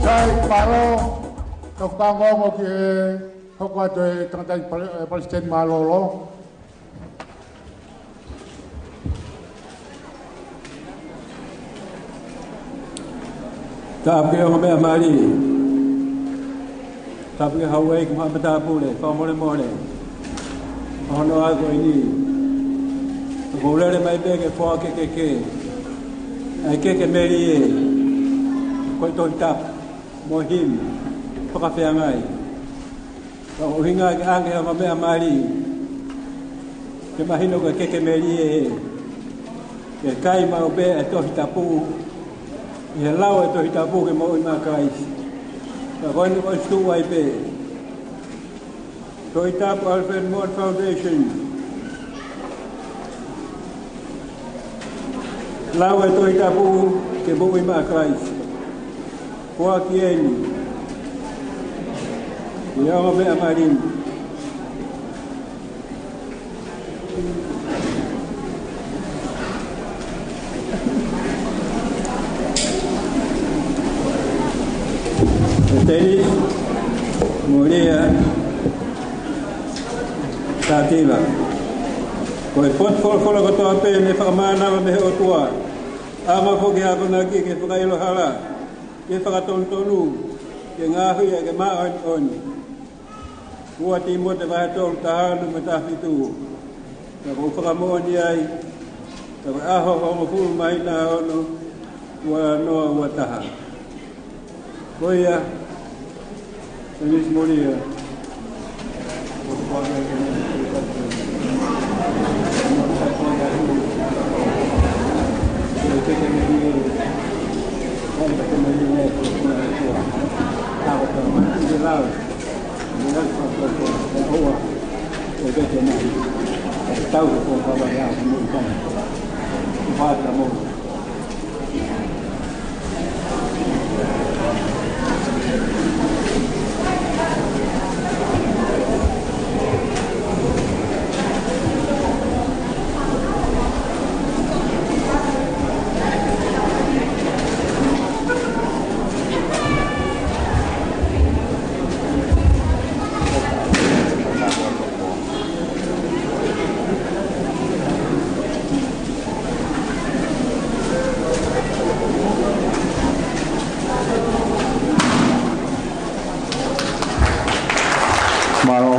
Sai, mālō, tau fakaongoongo ki he hoko atu e tangataʻeiki pale-, e palesiteni mālōlō. Tāpuekina e ongo meʻa mali. Tāpuekina e houʻeiki mo e haʻa matāpule, fakamolemole. Hono ʻaho ko eni. ʻOku ou lele mai pē ke foaki ʻe keke ʻa e keke melie, ko e Tohi Tapu mo e himi fakafeangai. Ka ʻoku ʻuhinga ke ʻange ʻa e ongo meʻa mali, ke mahino ko e keke melie ē, ke kai maʻu pē e Tohi Tapu, ʻi he lau e Tohi Tapu ke moʻui maʻa Kalaisi. Ka ko eni ʻoku ʻosi tuʻu ai pē. Tohi Tapu Alfred Mott Foundation. Lau e Tohi Tapu ke moʻui maʻa Kalaisi. Foaki eni ki he ongo meʻa mali ni. Tēnisi Molia Tātila. Ko e potu folofola kotoa pē ne fakamānava mei he ʻOtua, ʻa e mafoki akonaki ke fakaʻilo hala, ke fakatonutonu, ke ngaohi ʻaki e māʻoniʻoni. Ua Tīmote vahe tolu taha ono mo e taha fitu. Ka ʻoku ou fakamoʻoni ai, ka ko e ʻaho hongofulu māhina ono, ua noa ua taha. Ko ia, Miss Molia. Mālō.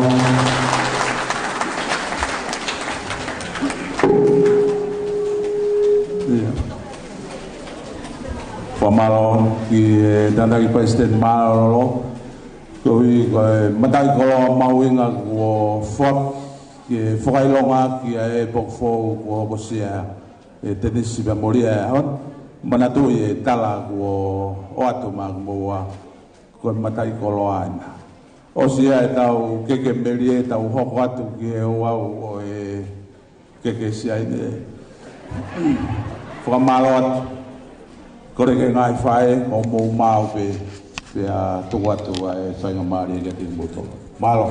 ʻIo. Fakamālō ki he tangataʻeiki palesiteni mālōlō. Koeʻuhi ko e mataʻi koloa mahuʻinga kuo foaki ke fakaʻilongaʻaki ʻa e poku foʻou kuo hokosia ʻe Tenisi pea mo Lia he ʻaho ni. Manatuʻi e tala kuo ʻoatu maʻa kimoua, ko e mataʻi koloa ena. ʻOsi ia ʻetau keke melie, tau hoko atu ki he ouau ʻo e keke siaine. Fakamālō atu. Kole ki he ngaahi faʻē, mou maau pē, pea tuku atu ʻa e faingamālie kiate kimoutolu. Mālō.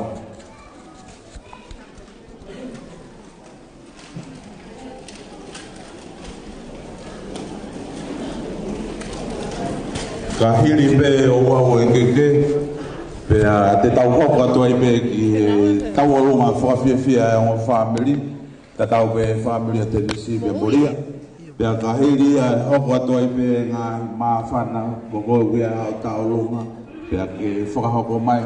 Ka hili pē ouau ʻo e keke, pea te tau hoko atu ai pē ki he tauʻolunga fakafiefia ʻa e ongo fāmili, tatau pē fāmili ʻa Tenisi pea mo Lia. Pea ka hili ia ʻe hoko atu ai pē ngaahi māfana, ko koe ʻoku ʻi ai haʻo tauʻolunga, pea ke fakahoko mai.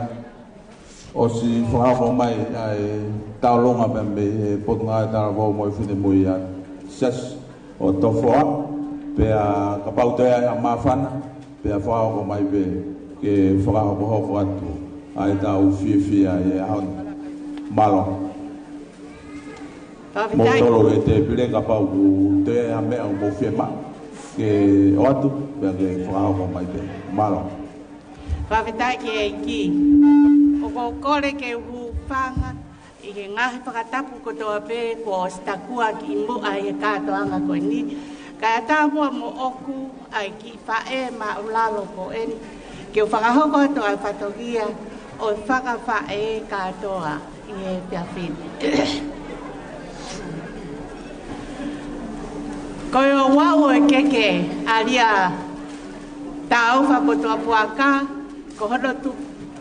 ʻOsi fakahoko mai ʻa e tauʻolunga mei he Potungāue Talavou mo e Finemui ʻa e Siasi ʻo Tofoa, pea kapau toe ʻi ai ha māfana, pea fakahoko mai pē ke fakahokohoko atu ʻa ʻetau fiefia ʻi he ʻaho ni. Mālō. Mou tolo he tēpile kapau ʻoku toe ʻi ai ha meʻa ʻoku mou fiemaʻu ke ʻoatu, pea ke fakahoko mai pē. Mālō. Fakafetaʻi ki he ʻEiki. ʻOku ou kole ke u hūfanga ʻi he ngaahi fakatapu kotoa pē kuo ʻosi takua kimuʻa ʻi he kātoanga ko eni. Kae ʻatā muʻa moʻoku ʻa e kiʻi faʻē māʻulalo ko eni, ke u fakahoko atu ʻa e fatongia ʻo e fakafaʻē kātoa ʻi he efiafi ni. Ko e ouau ʻo e keke ʻa Lia Taufa Potuʻapuaka, ko hono tu-,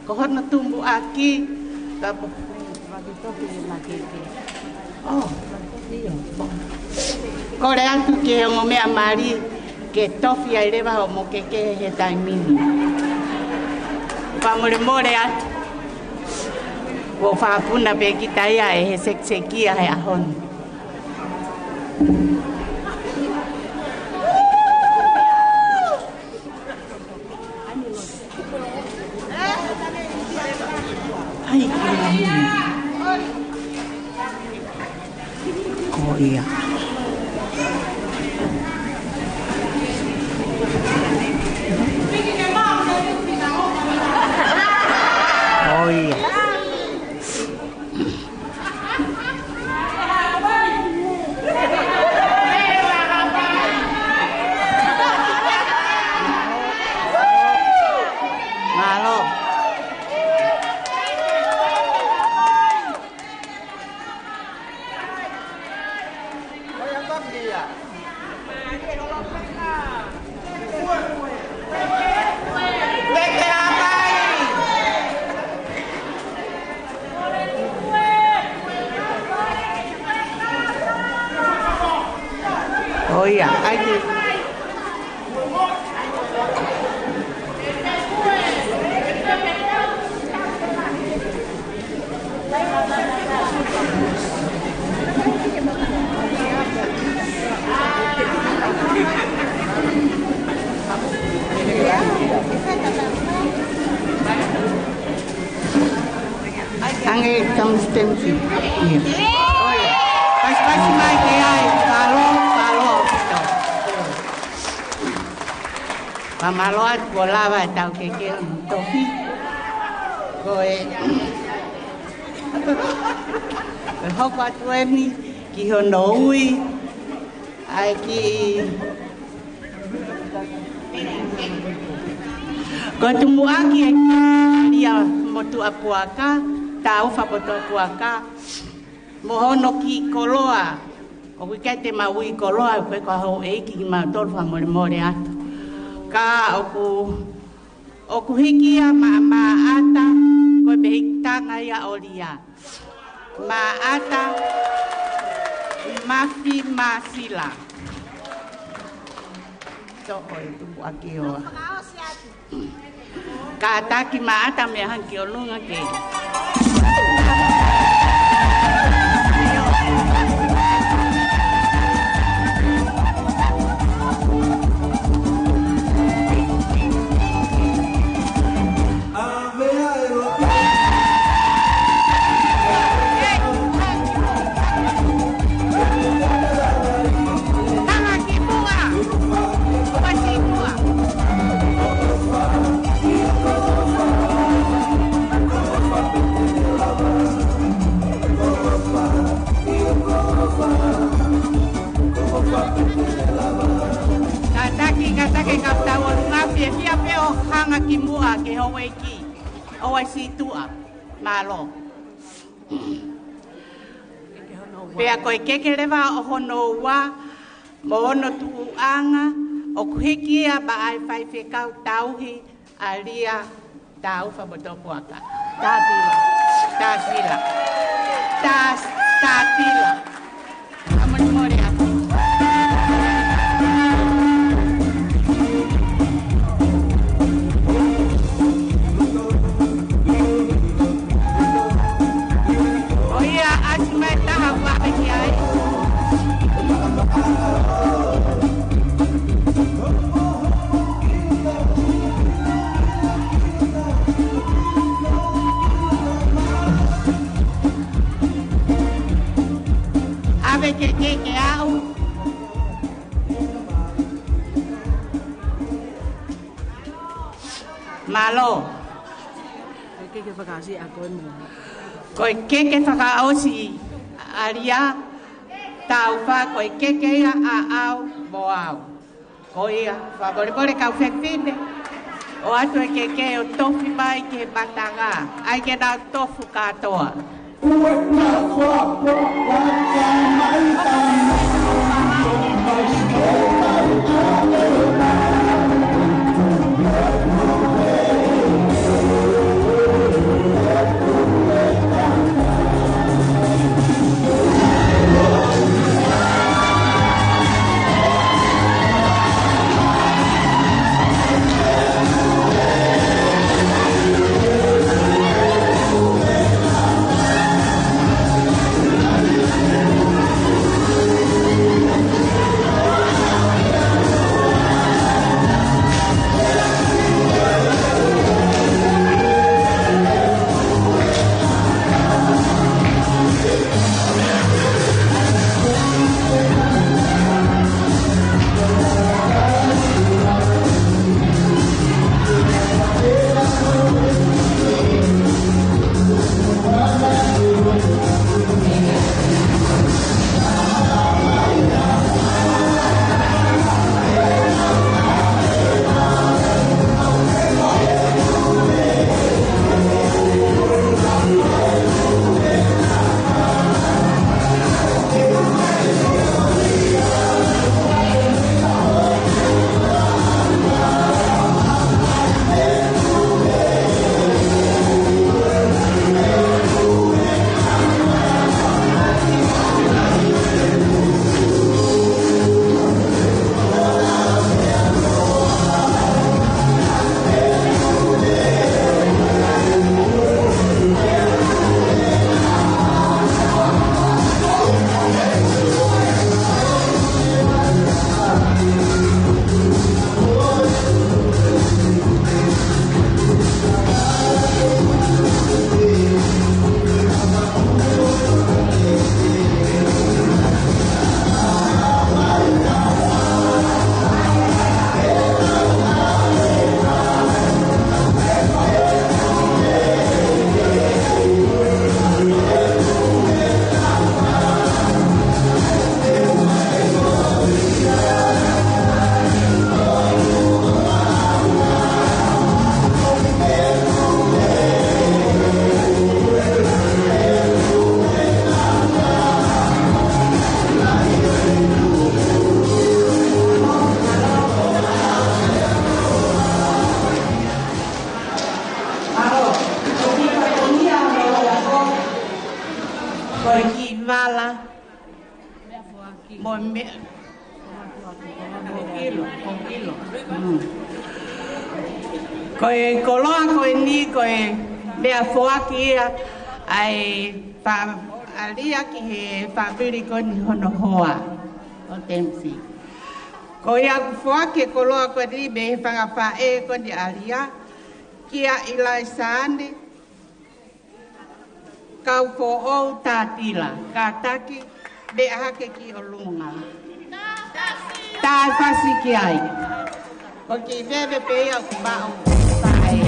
ko hono tumuʻaki, ka po-, ʻo, ʻio. Kole atu ki he ongo meʻa mali, ke tofi ai leva hoʻomo keke he taimi ni. Fakamolemole atu. Kuo fakapuna pē kita ia ʻe he sekisekia he ʻaho ni. Ai, ko ia. Ko ia. Mālō. ʻO ia, ʻai ke. Ia. ʻOi. Pasipasi mai ke ai, mālō, mālō ʻaupito. Pea mālō atu kuo lava ʻetau keke mo e tofi. Ko e, ko e hoko atu eni ki hono ui ʻa e kiʻi, ko e tumuʻaki ʻa e kiʻi Alia Motuʻapuaka, Taufa Motuʻapuaka, mo hono kiʻi koloa. ʻOku ʻikai te mau ui koloa, ko e ko e houʻeiki kimautolu, fakamolemole atu. Ka ʻoku, ʻoku hiki ia maʻa Maʻata, ko e mehikitanga ia ʻo Lia. Maʻata Mafi Masila. Toʻo e tumuʻaki ʻo. Kātaki Maʻata mei hanga ki ʻolunga ke. Kātaki, kātaki ka tau ʻolunga fiefia pē ʻo hanga ki muʻa ki he houʻeiki ʻo e sītuʻa. Mālō. Pea ko e keke leva ʻo hono ua, mo hono tuʻuʻanga, ʻoku hiki ia maʻa e faifekau tauhi, Alia Taufa Motuʻapuaka. Tātila. Tātila. Tā-, tātila. Fakamolemole atu. ʻOiauē, ʻasi mai taha ua pē ki ai. ʻAve ke, ke, ke aʻu. Mālō. Ko e keke fakaʻosi ʻa koe mo. Ko e keke fakaʻosi Alia Taufa, ko e keke ia ʻaʻau mo au. Ko ia, fakamolemole kau fefine. ʻOatu e keke ʻo tofi mai ki he matanga. ʻAi ke nau tofu kātoa. Ko e kiʻi vala mo e meʻa. Mm. Ko e koloa ko eni ko e meʻafoaki ia ʻa e faʻa-, ʻalia ki he fāmili ko eni hono hoa ʻo Temisi. Ko ia ʻoku foaki e koloa ko eni mei he fanga faʻē ko eni ʻalia kia ʻIlaisaane Kaufoʻou Tatila, kātaki, meʻa hake ki ʻolunga. Taʻefasi ki ai. Ko e kiʻi veve pē ia ʻoku maʻu faʻē.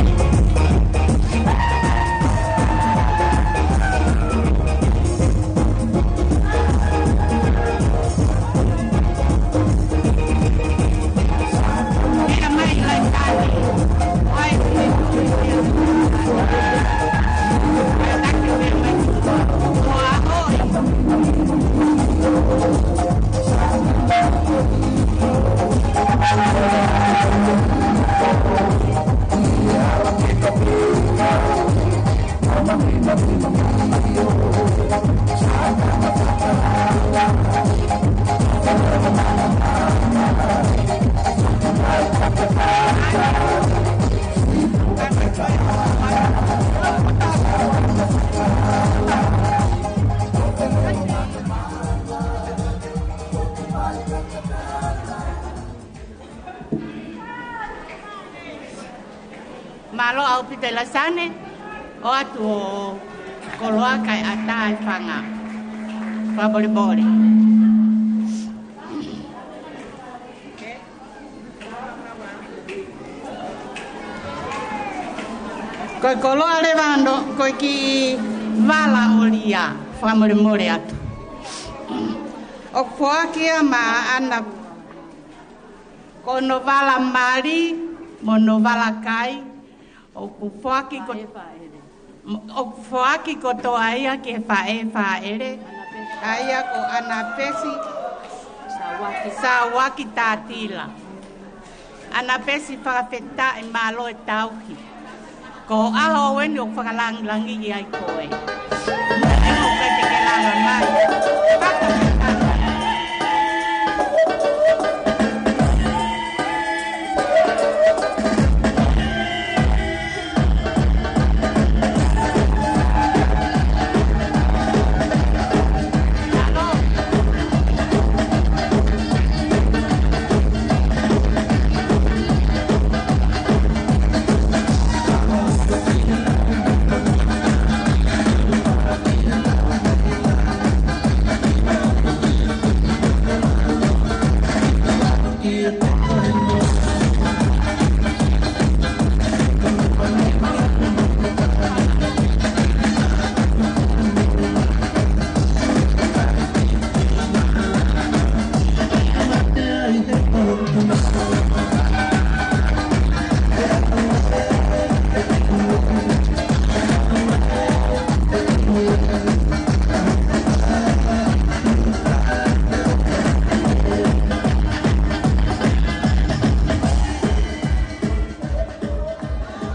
Mālō ʻaupito ʻIlaisaane, ʻoatu ho koloa kae ʻatā e fanga. Fakamolemole. Ko e koloa leva ʻoku, ko e kiʻi vala ʻolia, fakamolemole atu. ʻOku foaki ia maʻa ʻAna, ko hono vala mali mo hono vala kai, ʻoku foaki ko, ʻoku foaki kotoa ia ki he faʻē fāʻele, ʻa ia ko ʻAnapesi Sauaki Tatila. ʻAnapesi, fakafetaʻi, mālō e tauhi. Ko e ʻaho eni ʻoku fakalangilangiʻi ai koe. Mo e ʻoku ʻikai te ke lava mai. Fakafetaʻi.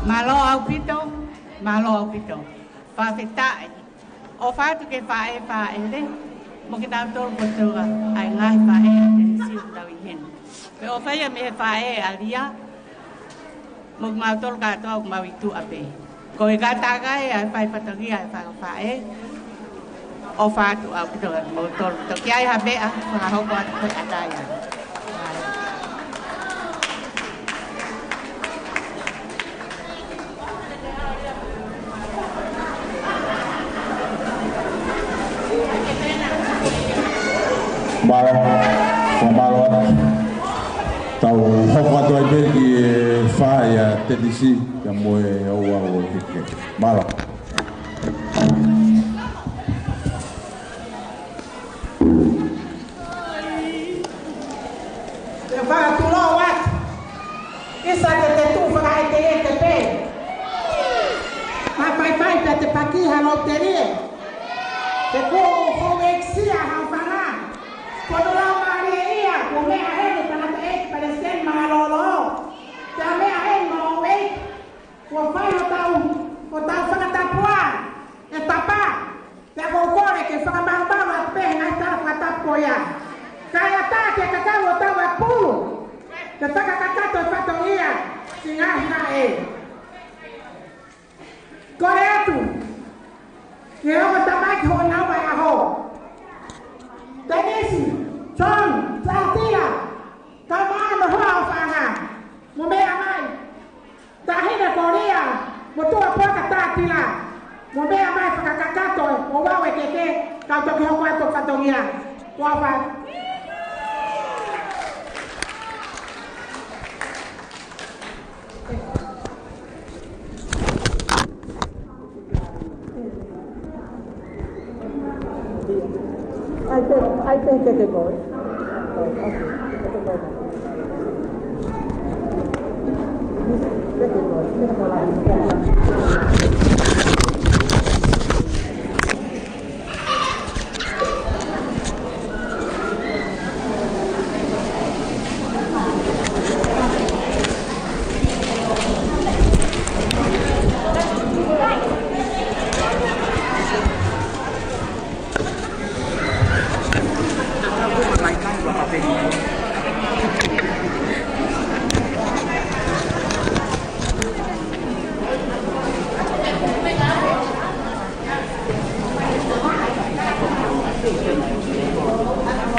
Mālō ʻaupito, mālō ʻaupito. Fakafetaʻi. ʻOfa atu ki he faʻē fāʻele, mo kinautolu kotoa ʻa e ngaahi faʻē ʻa Tenisi ʻoku nau ʻi heni. Pea ʻofa ia mei he faʻē ʻalia, mo kimautolu kātoa ʻoku mau ʻi tuʻa pē. Ko e kātaki ʻa e fai fatongia ʻa e fanga faʻē, ʻofa atu ʻaupito kiate kimoutolu. Toki ʻi ai ha meʻa, fakahoko atu ko e ʻatai ai. Mālō, mālō atu. Tau hoko atu ai pē ki he faʻē ʻa Tenisi, ka mo e ʻoua ʻo hiki. Mālō. Te fakatulou atu. ʻIsa, te te tuʻu fakaʻeteʻete pē. Mafai pē te paki ha lōtelie. Te kuo fou eksia ha fanga. Ko hono laumālie ia, kuo meʻa heni tangataʻeiki palesiteni mālōlō. Te meʻa heni mo e kuo fai hotau, hotau fakatapuʻa, e tapa. Pea ʻoku ou kole ke faka- Ke fakakakato e fatongia, siʻi ngaahi vaʻe. Kole atu ki he ongo tamaiki hono ua e ʻaho. Tenisi, John, Taʻatila, kae ʻumaʻā hono hoa ʻofaʻanga, mo meʻa mai. Taʻahine Kolia, mo Tuʻapuaka Taʻatila, mo meʻa mai fakakakato, mo vau e keke, kau toki hoko atu fatongia. Kuo ʻofa.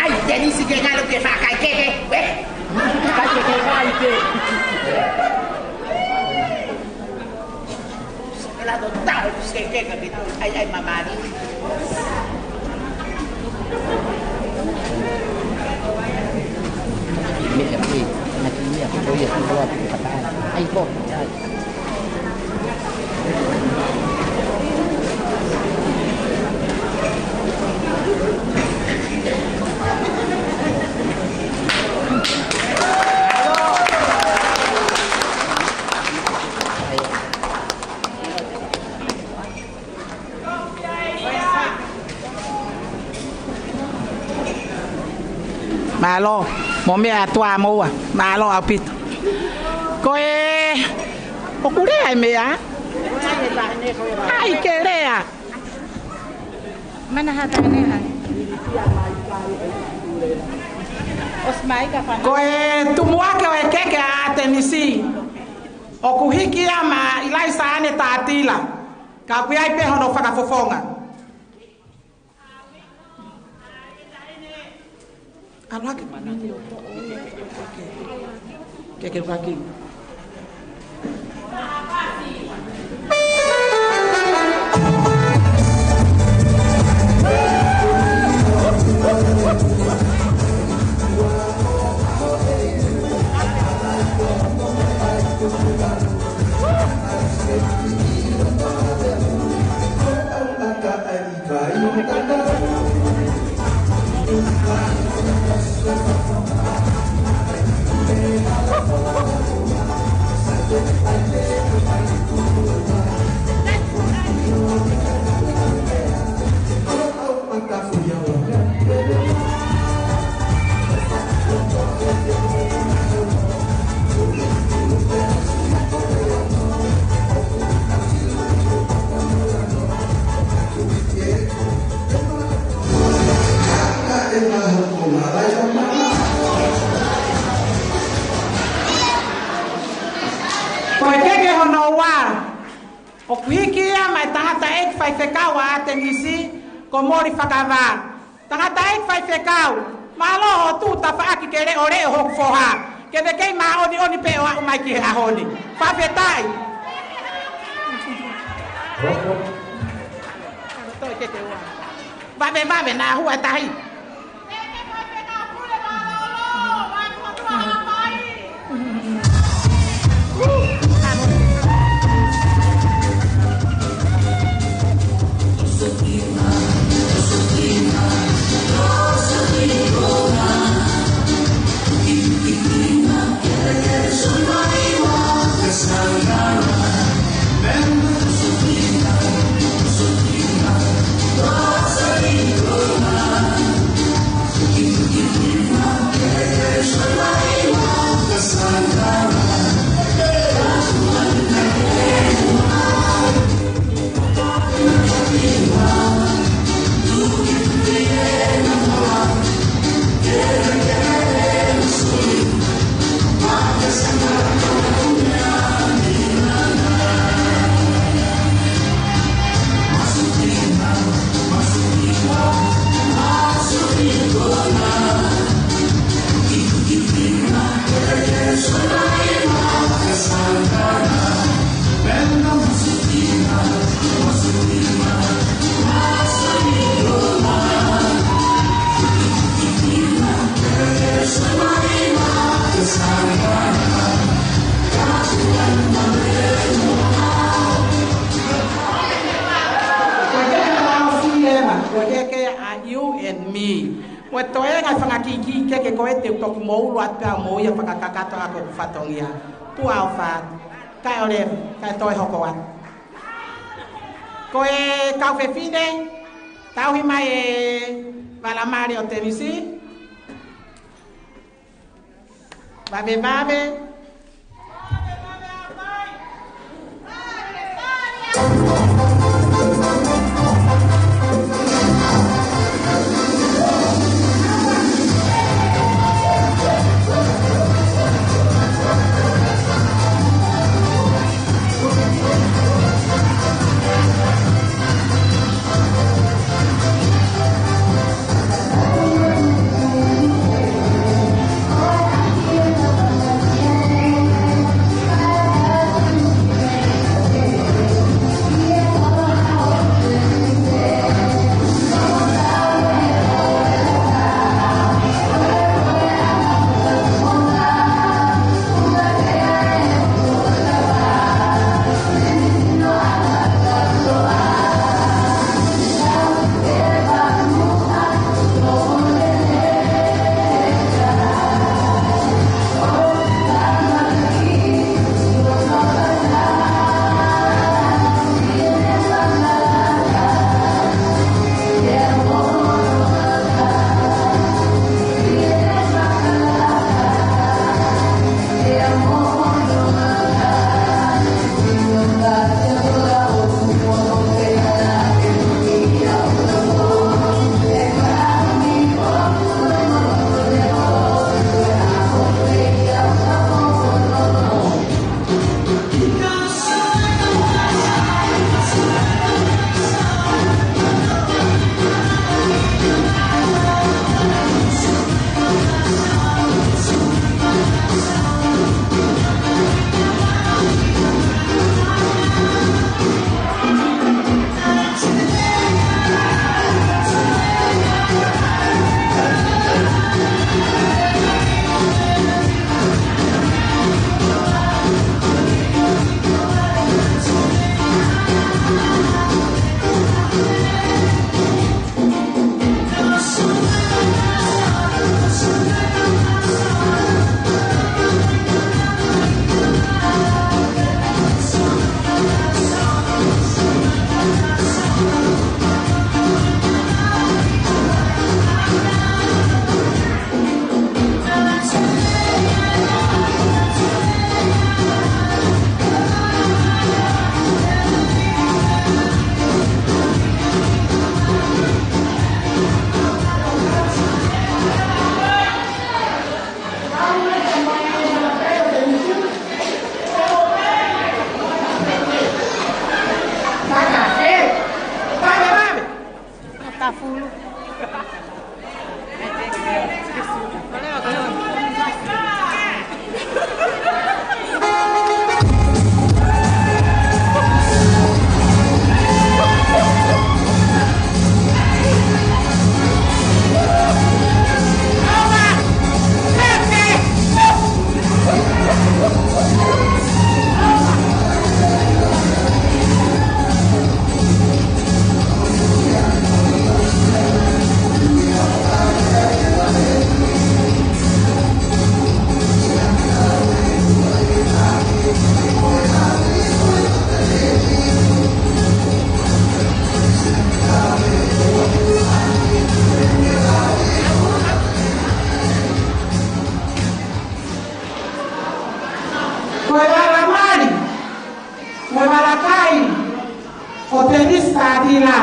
ʻAi, Tenisi, ke ngalo ke fakaʻekeʻeke, ē? Kae ke ke fai ke. Ke la to tau, ke ke ka ke to, ʻai, ʻai, mamani. Meʻa kui, na ki meʻa kui, ko ia, ko ia, ko ia, ko ia. ʻAi, ko, ʻai. Mālō, mo meʻa atu ā mo ua. Mālō ʻaupito. Ko e, ʻoku lea e meʻa? ʻAi ke lea. Mana hata ne ai. Ko e tumuʻaki ʻo e keke ʻa ʻAtenisi. ʻOku hiki ia maʻa ʻIlaisa ʻAne Taʻatila. Ka ʻoku ʻi ai pē hono fakafofonga. Ano hake. Ke ke vaki. Ko e keke hono ua, ʻoku hiki ia maʻa e tangataʻeiki faifekau ʻa ʻAtenisi, ko Moli Fakavā. Tangataʻeiki faifekau, mālō hoʻo tuʻu tafaʻaki ke leʻoleʻo hoku foha. Ke vekei māʻoniʻoni pē ʻo aʻu mai ki he ʻaho ni. Fakafetaʻi. Vave, vave, naʻa hua tahi. Mi. Mo e toenga e fanga kiki ke ke ko e te u toki mou ʻulu atu pea mou ia fakakakato ʻa ko e fatongia. Tuʻa ʻofa. Kae ʻoleva, kae toe hoko atu. Ko e kau fefine, tauhi mai e vala mali ʻo Temisi. Vave, vave. Ko e vala mali, ko e vala kai ʻo Temisi Tatila,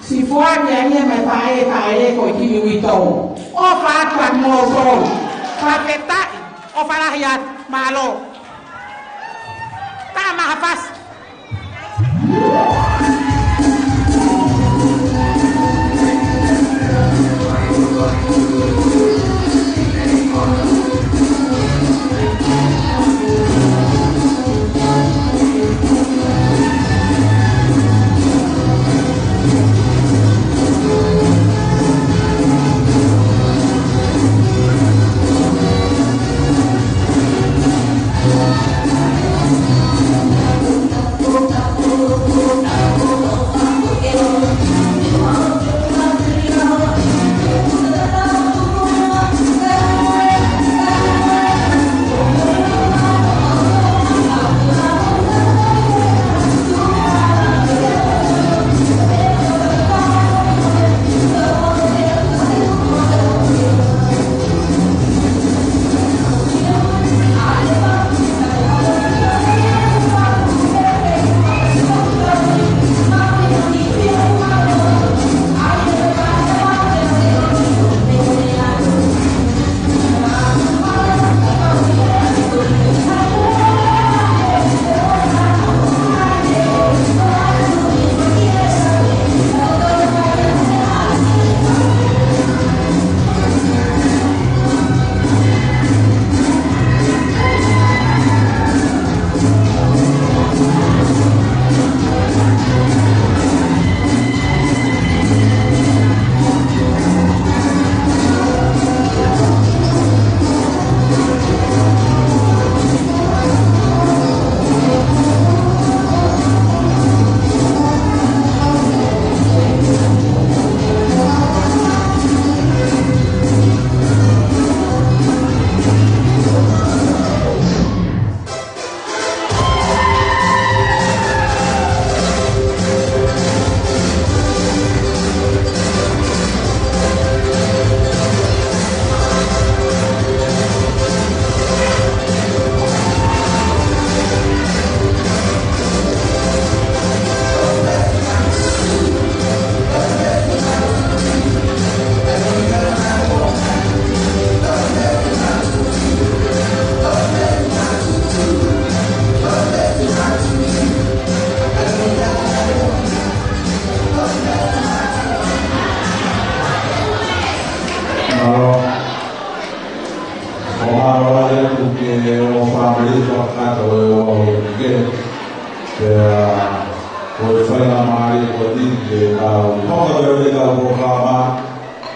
Sifuani ʻa ia mei Paʻe, Paʻe ko e kiʻi uitou. ʻOfa atu ʻa moutolu. Fakafetaʻi, ʻofa lahi atu, mālō. Tama hafasi.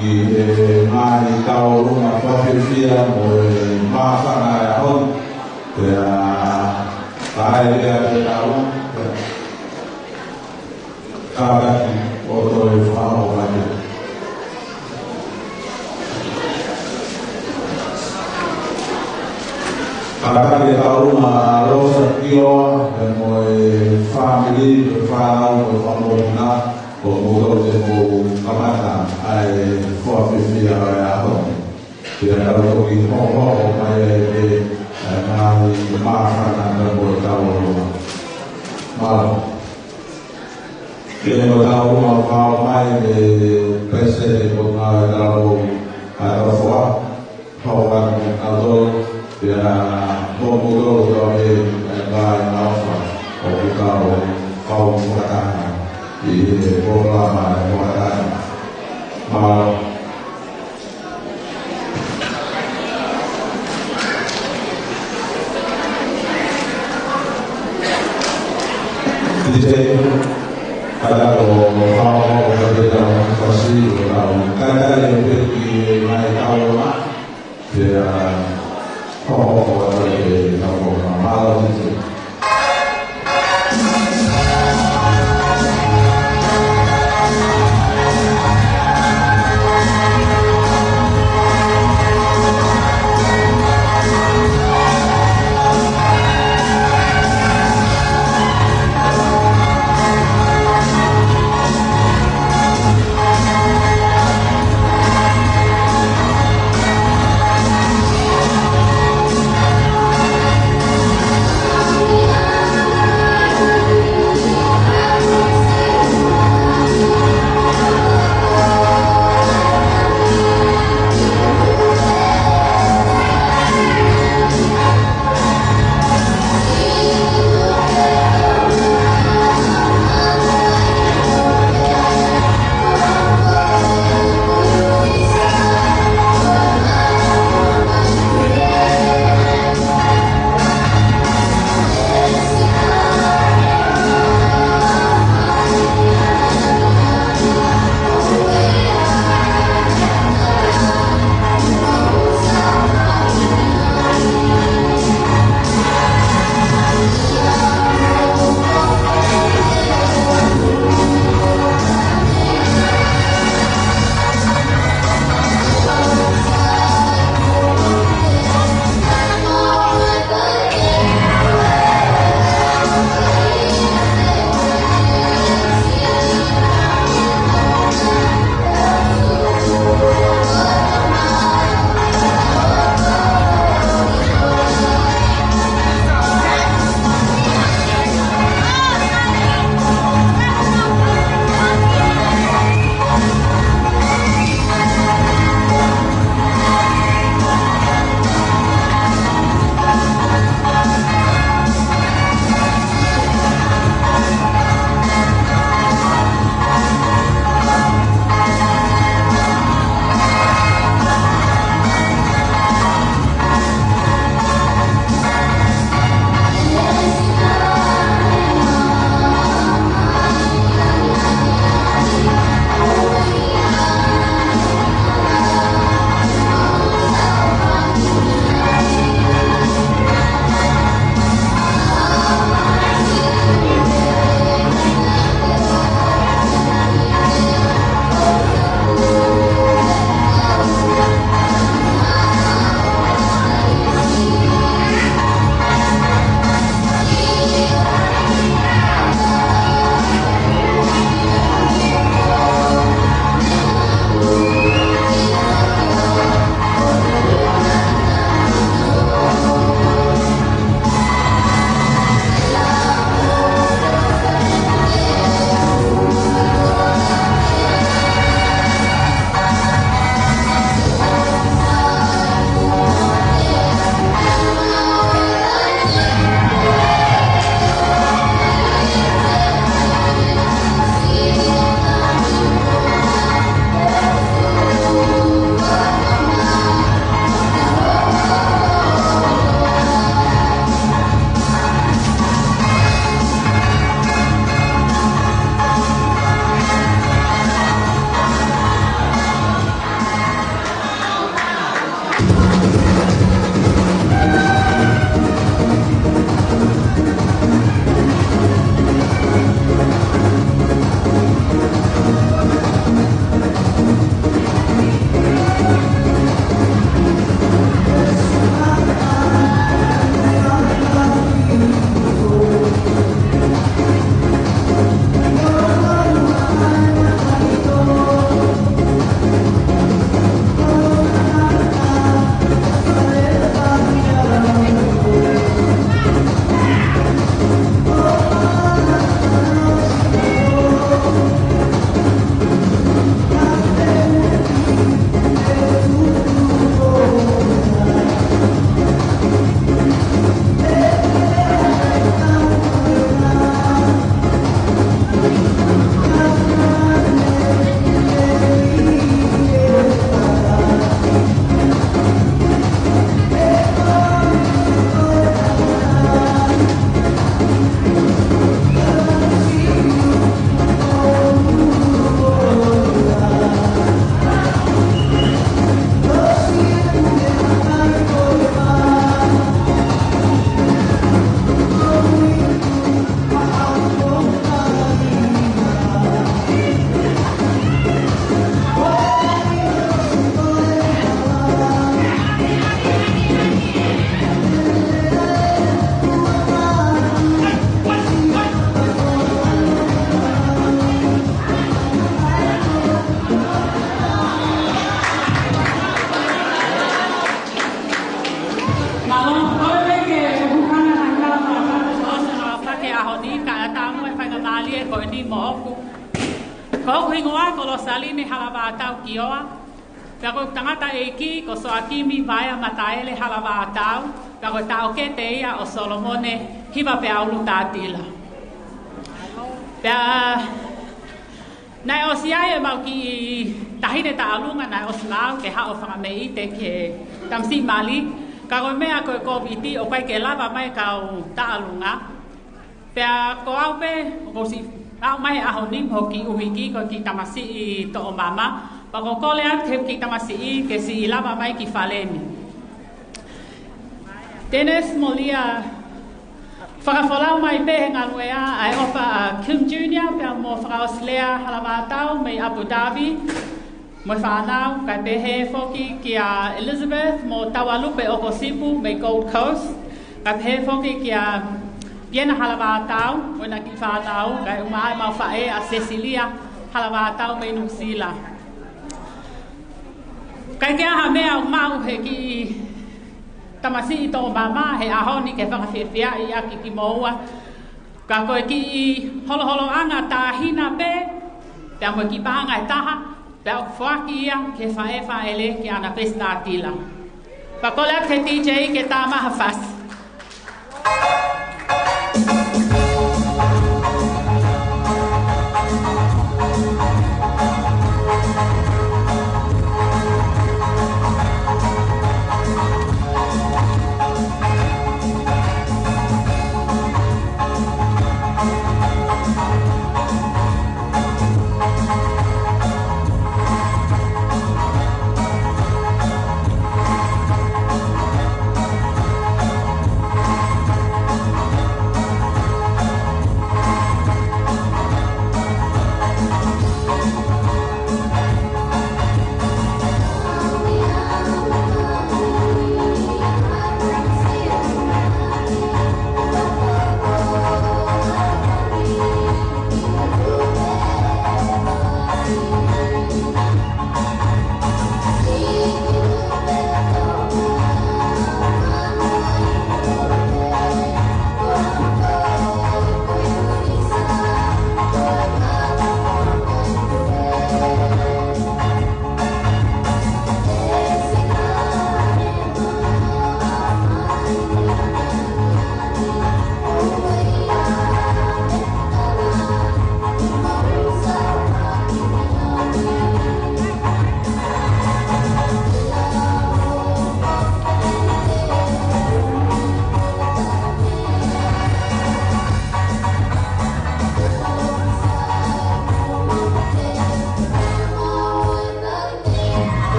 ʻI he ngaahi tauʻolunga fakafiefia mo e māfana ʻo e ʻaho ni. Pea, kae lea pē tau, pea, kātaki ʻo toe fakahoko mai. Kātaki e tauʻolunga ʻa Losa Kioa, pea mo e fāmili, mo e fānau, mo e fānau na, ko moutolu te mou kamata ʻa e fakafiefia ʻo e ʻaho ni. Pea tau toki hokohoko mai ai pē ʻa e ngaahi māfana pea mo e tauʻolunga. Mālō. Ke mo tau ʻomai e Palesiteni ʻo e Potungāue Talavou ʻa Talofoa, hoko atu mo kinautolu, pea mo moutolu ʻoku tau ʻi he ngaahi ʻofa ʻoku tau kau fakataha ʻi he polokalama ʻo e fakataha. Mālō. Tite, kātaki ʻo fakahoko ʻa e kapeta ʻo e fasi ʻo tau. Kātaki e peki mai tau ma. Pea fakahoko atu e tau ma. Mālō Tite. Ko hoku hingoa ko Losaline Halavātau Kioa. Pea ko e tangataʻeiki ko Soakimi Vaea Mataele Halavātau. Pea ko e taʻokete ia ʻo Solomone Hiva Peaulu Tatila. Pea naʻe ʻosi ʻi ai ʻemau kiʻi taʻahine taʻalunga naʻe ʻosi maau ke haʻu ʻo fakameʻite ki he tamasiʻi mali. Ka ko e meʻa ko e Kōviti ʻoku ʻikai ke lava mai kau taʻalunga. Pea ko au pē, ʻoku ou siʻi aʻu mai he ʻaho ni mo hoku kiʻi ʻuhiki ko e kiʻi tamasiʻi toʻomama. Pea ʻoku ou kole atu ki he kiʻi tamasiʻi ke siʻi lava mai ki fale ni. Dennis Molia, fakafolau mai pē he ngaluʻea ʻa e ʻofa ʻa Kim Junior pea mo Fakaʻosilea Halavātau mei Abu Dhabi mo e fānau, kae pehē foki kia Elizabeth mo Taualupe ʻOkosipu mei Gold Coast, kae pehē foki kia Piena Halavātau mo ʻena kiʻi fānau, kae ʻumaʻā ʻemau faʻē ʻa Cecilia Halavātau mei Nuʻusila. ʻIkai ke ʻi ai ha meʻa ʻoku maʻu he kiʻi tamasiʻi toʻomama he ʻaho ni ke fakafiefiaʻi ʻaki kimoua. Ka ko e kiʻi holoholoʻanga tāhina pē, pea mo e kiʻi paʻanga ʻe taha, pea ʻoku foaki ia ki he faʻē fāʻele kia ʻAna Pesi Tatila. Pea kole atu ki he D J ke tā mai ha fasi.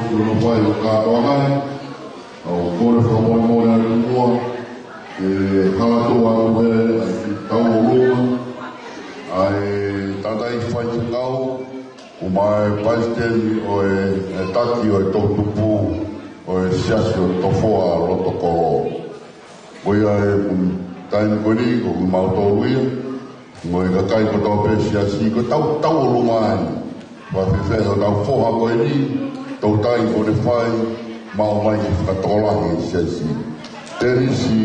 Ko hono fai ʻo e kātoanga ni, ʻoku ou kole fakamolemole atu muʻa, ʻe hala atu ʻa e tauʻolunga ʻa e tangataʻeiki faifekau, ʻumaʻā e palesiteni ʻo e, e taki ʻo e toʻutupu ʻo e Siasi ʻo Tofoa Lotokolo. Ko ia ʻoku taimi ko eni, ko kimautolu ia, mo e kakai kotoa pē Siasi, ko e tau, tauʻolunga eni. Fakafefe hotau foha ko eni, toutai ko ʻene fai, maʻu mai ke fakatokolahi e Siasi. Tenisi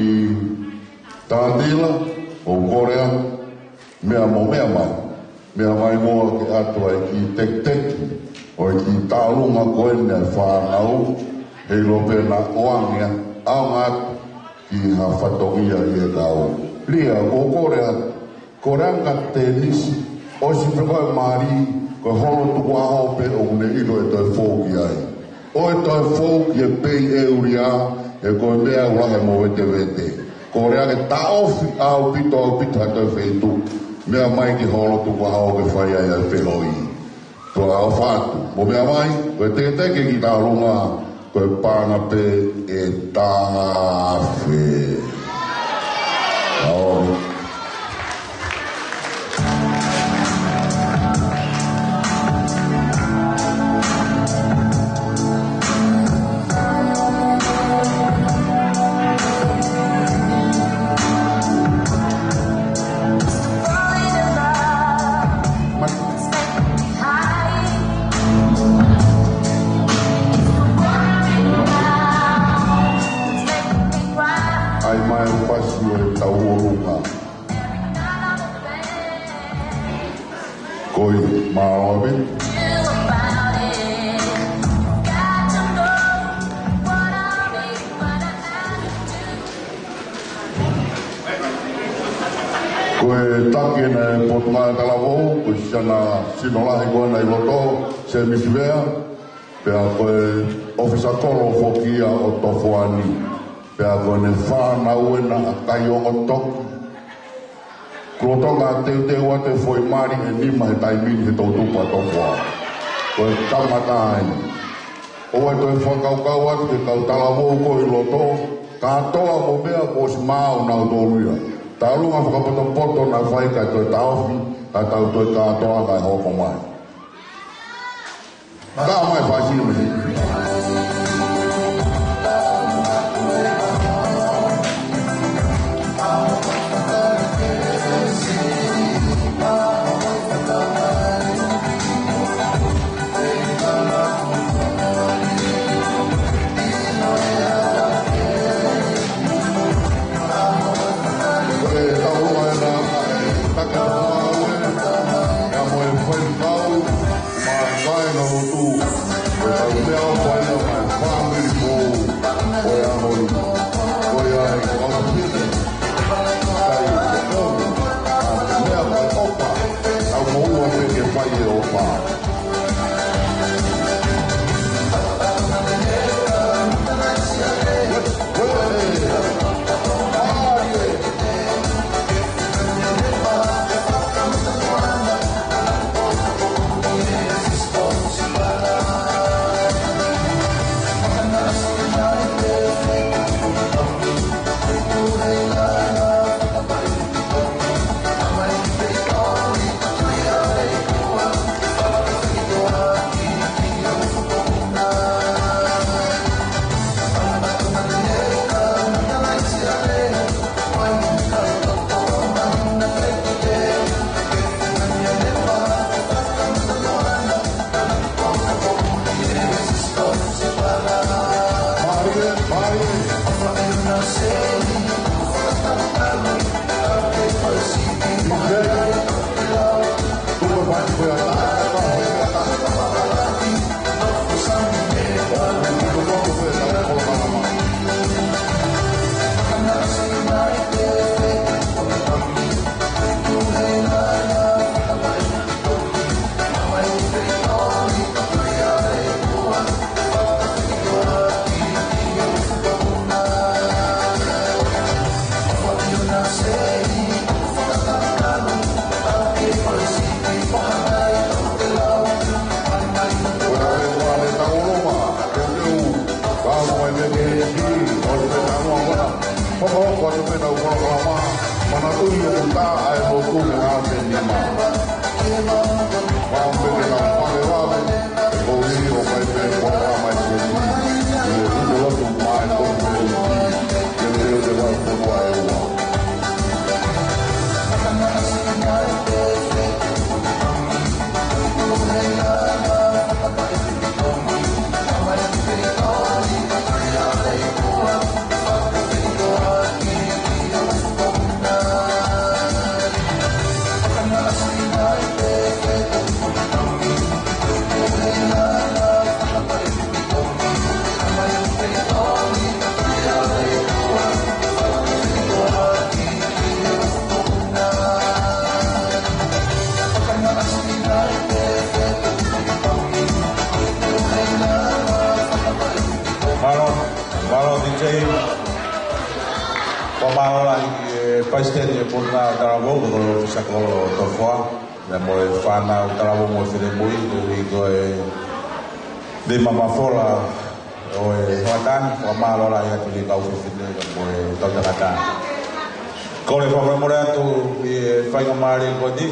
Tātila, ʻoku ou kole atu, meʻa mo meʻa mai. Meʻa mai muʻa ke ʻatu ai ki he tekiteki ʻo e kiʻi tauʻolunga ko eni ʻa e fānau, heiʻilo pē naʻa ʻoange ʻaonga atu ki ha fatongia ʻi he kau. Lea, ʻoku ou kole atu, kole ange kia Tenisi, ʻosi pē ko e mali, ko e holo tukuʻaho pē ʻoku ne ʻilo ʻe toe fou ki ai. ʻOua ʻe toe fou ki he pei ʻe ulia, he ko e meʻa ʻoku lahi mo vetevete. Kole ange taʻofi ʻaupito, ʻaupito ha toe feituʻu. Meʻa mai ki he holo tukuʻaho ke fai ai ʻa e feohi. Tuʻa ʻofa atu. Mo meʻa mai, ko e teketeke ki tauʻolunga, ko e paʻanga pē ʻe tafe. ʻAo. ʻAi mai pasi ʻo e tauʻolunga. Ko ia, mālō ʻaupito. Ko e taki ena e Potungāue Talavou, ko e siana sino lahi ko ena ʻi loto, Semisi Vea, pea ko e ʻofisa kolo foki ia ʻo Tofoa ni, pea ko ʻene fānau ena ʻa Kaiongotoki. Kuo lolotonga teuteu atu e foʻi mali ʻe nima he taimi ni he toʻutupu ʻa Tofoa. Ko e kamata eni. ʻOua ʻe toe fakakaukau atu ki he kau talavou ko ē ʻi loto, kātoa mo meʻa kuo ʻosi maau nautolu ia. Tauʻolunga fakapotopoto naʻa fai kae toe taʻofi, ka tau toe kātoa kae hoko mai. Ka mai pasi mai. Ko e tauʻolunga ena, taka tau ē, ʻa e mo e faifekau, mo e kāinga lotu, ko e tau meʻa Pea nau polokalama, manatuʻi ʻoku tā ʻa e lotu mei he ʻaho ni. Mau pehē ke nau fale vave, ʻe koeʻuhi ʻoku ʻikai pē polokalama ʻi he ʻi he lotu mai ko e ʻi he leo te vai fonua ʻe ua. Mālō, mālō D J. Fakamālō lahi ki he Palesiteni ʻo e Potungāue Talavou, ko Toketā Sako Tofoa, pea mo e fānau talavou mo e finemui, koeʻuhi ko e lima mafola ʻo e hoʻatā ni. Fakamālō lahi atu ki he kau fefine mo e kau tangata. Kole fakamolemole atu ʻi he faingamālie ko eni.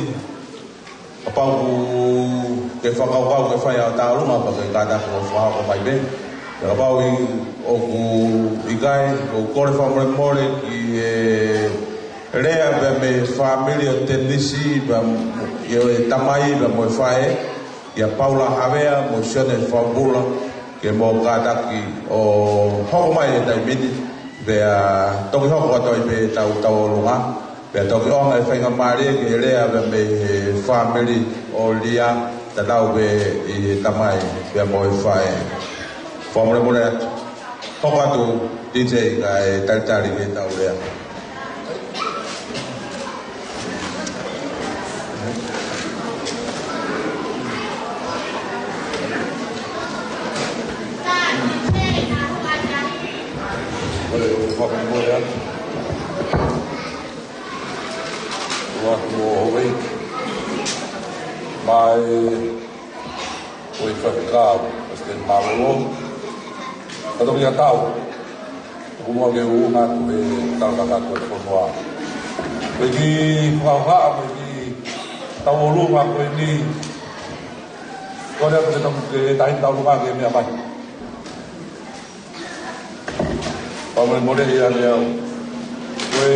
Kapau ʻoku ke fakakaukau ke fai haʻo tauʻolunga, pea ke kātaki ʻo fakahoko mai pē. Pea kapau ʻoku ʻikai, ʻoku ou kole fakamolemole ki he lea pea mei he fāmili ʻo Tenisi, pea mo e tamai, pea mo e faʻē, kia Paula Havea mo Sione Faupula, ke mou kātaki ʻo hoko mai he taimi ni, pea toki hoko atu ai pē ʻetau tauʻolunga, pea toki ʻoange e faingamālie ke lea pea mei he fāmili ʻo Lia, tatau pē ʻi he tamai pea mo e faʻē. Fakamolemole atu. Hoko atu D J kae talitali ke tau lea. Fakamolemole atu. Ua mo Hawaiʻi. Mai ko e faifekau, Palesiteni Mālōlō. Ka toki a tau. ʻOku mau ke ʻunu atu he tau kaka ko e fonua. Ko e kiʻi fakahā, ko e kiʻi tauʻolunga ko eni. Ko e lea ko e tau ke tahi tauʻolunga ke meʻa mai. Fakamolemole ia lea au. Ko e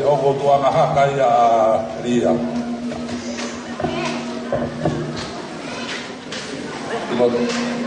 ʻoku tuʻunga haka ia ʻa Lia. ʻI loto.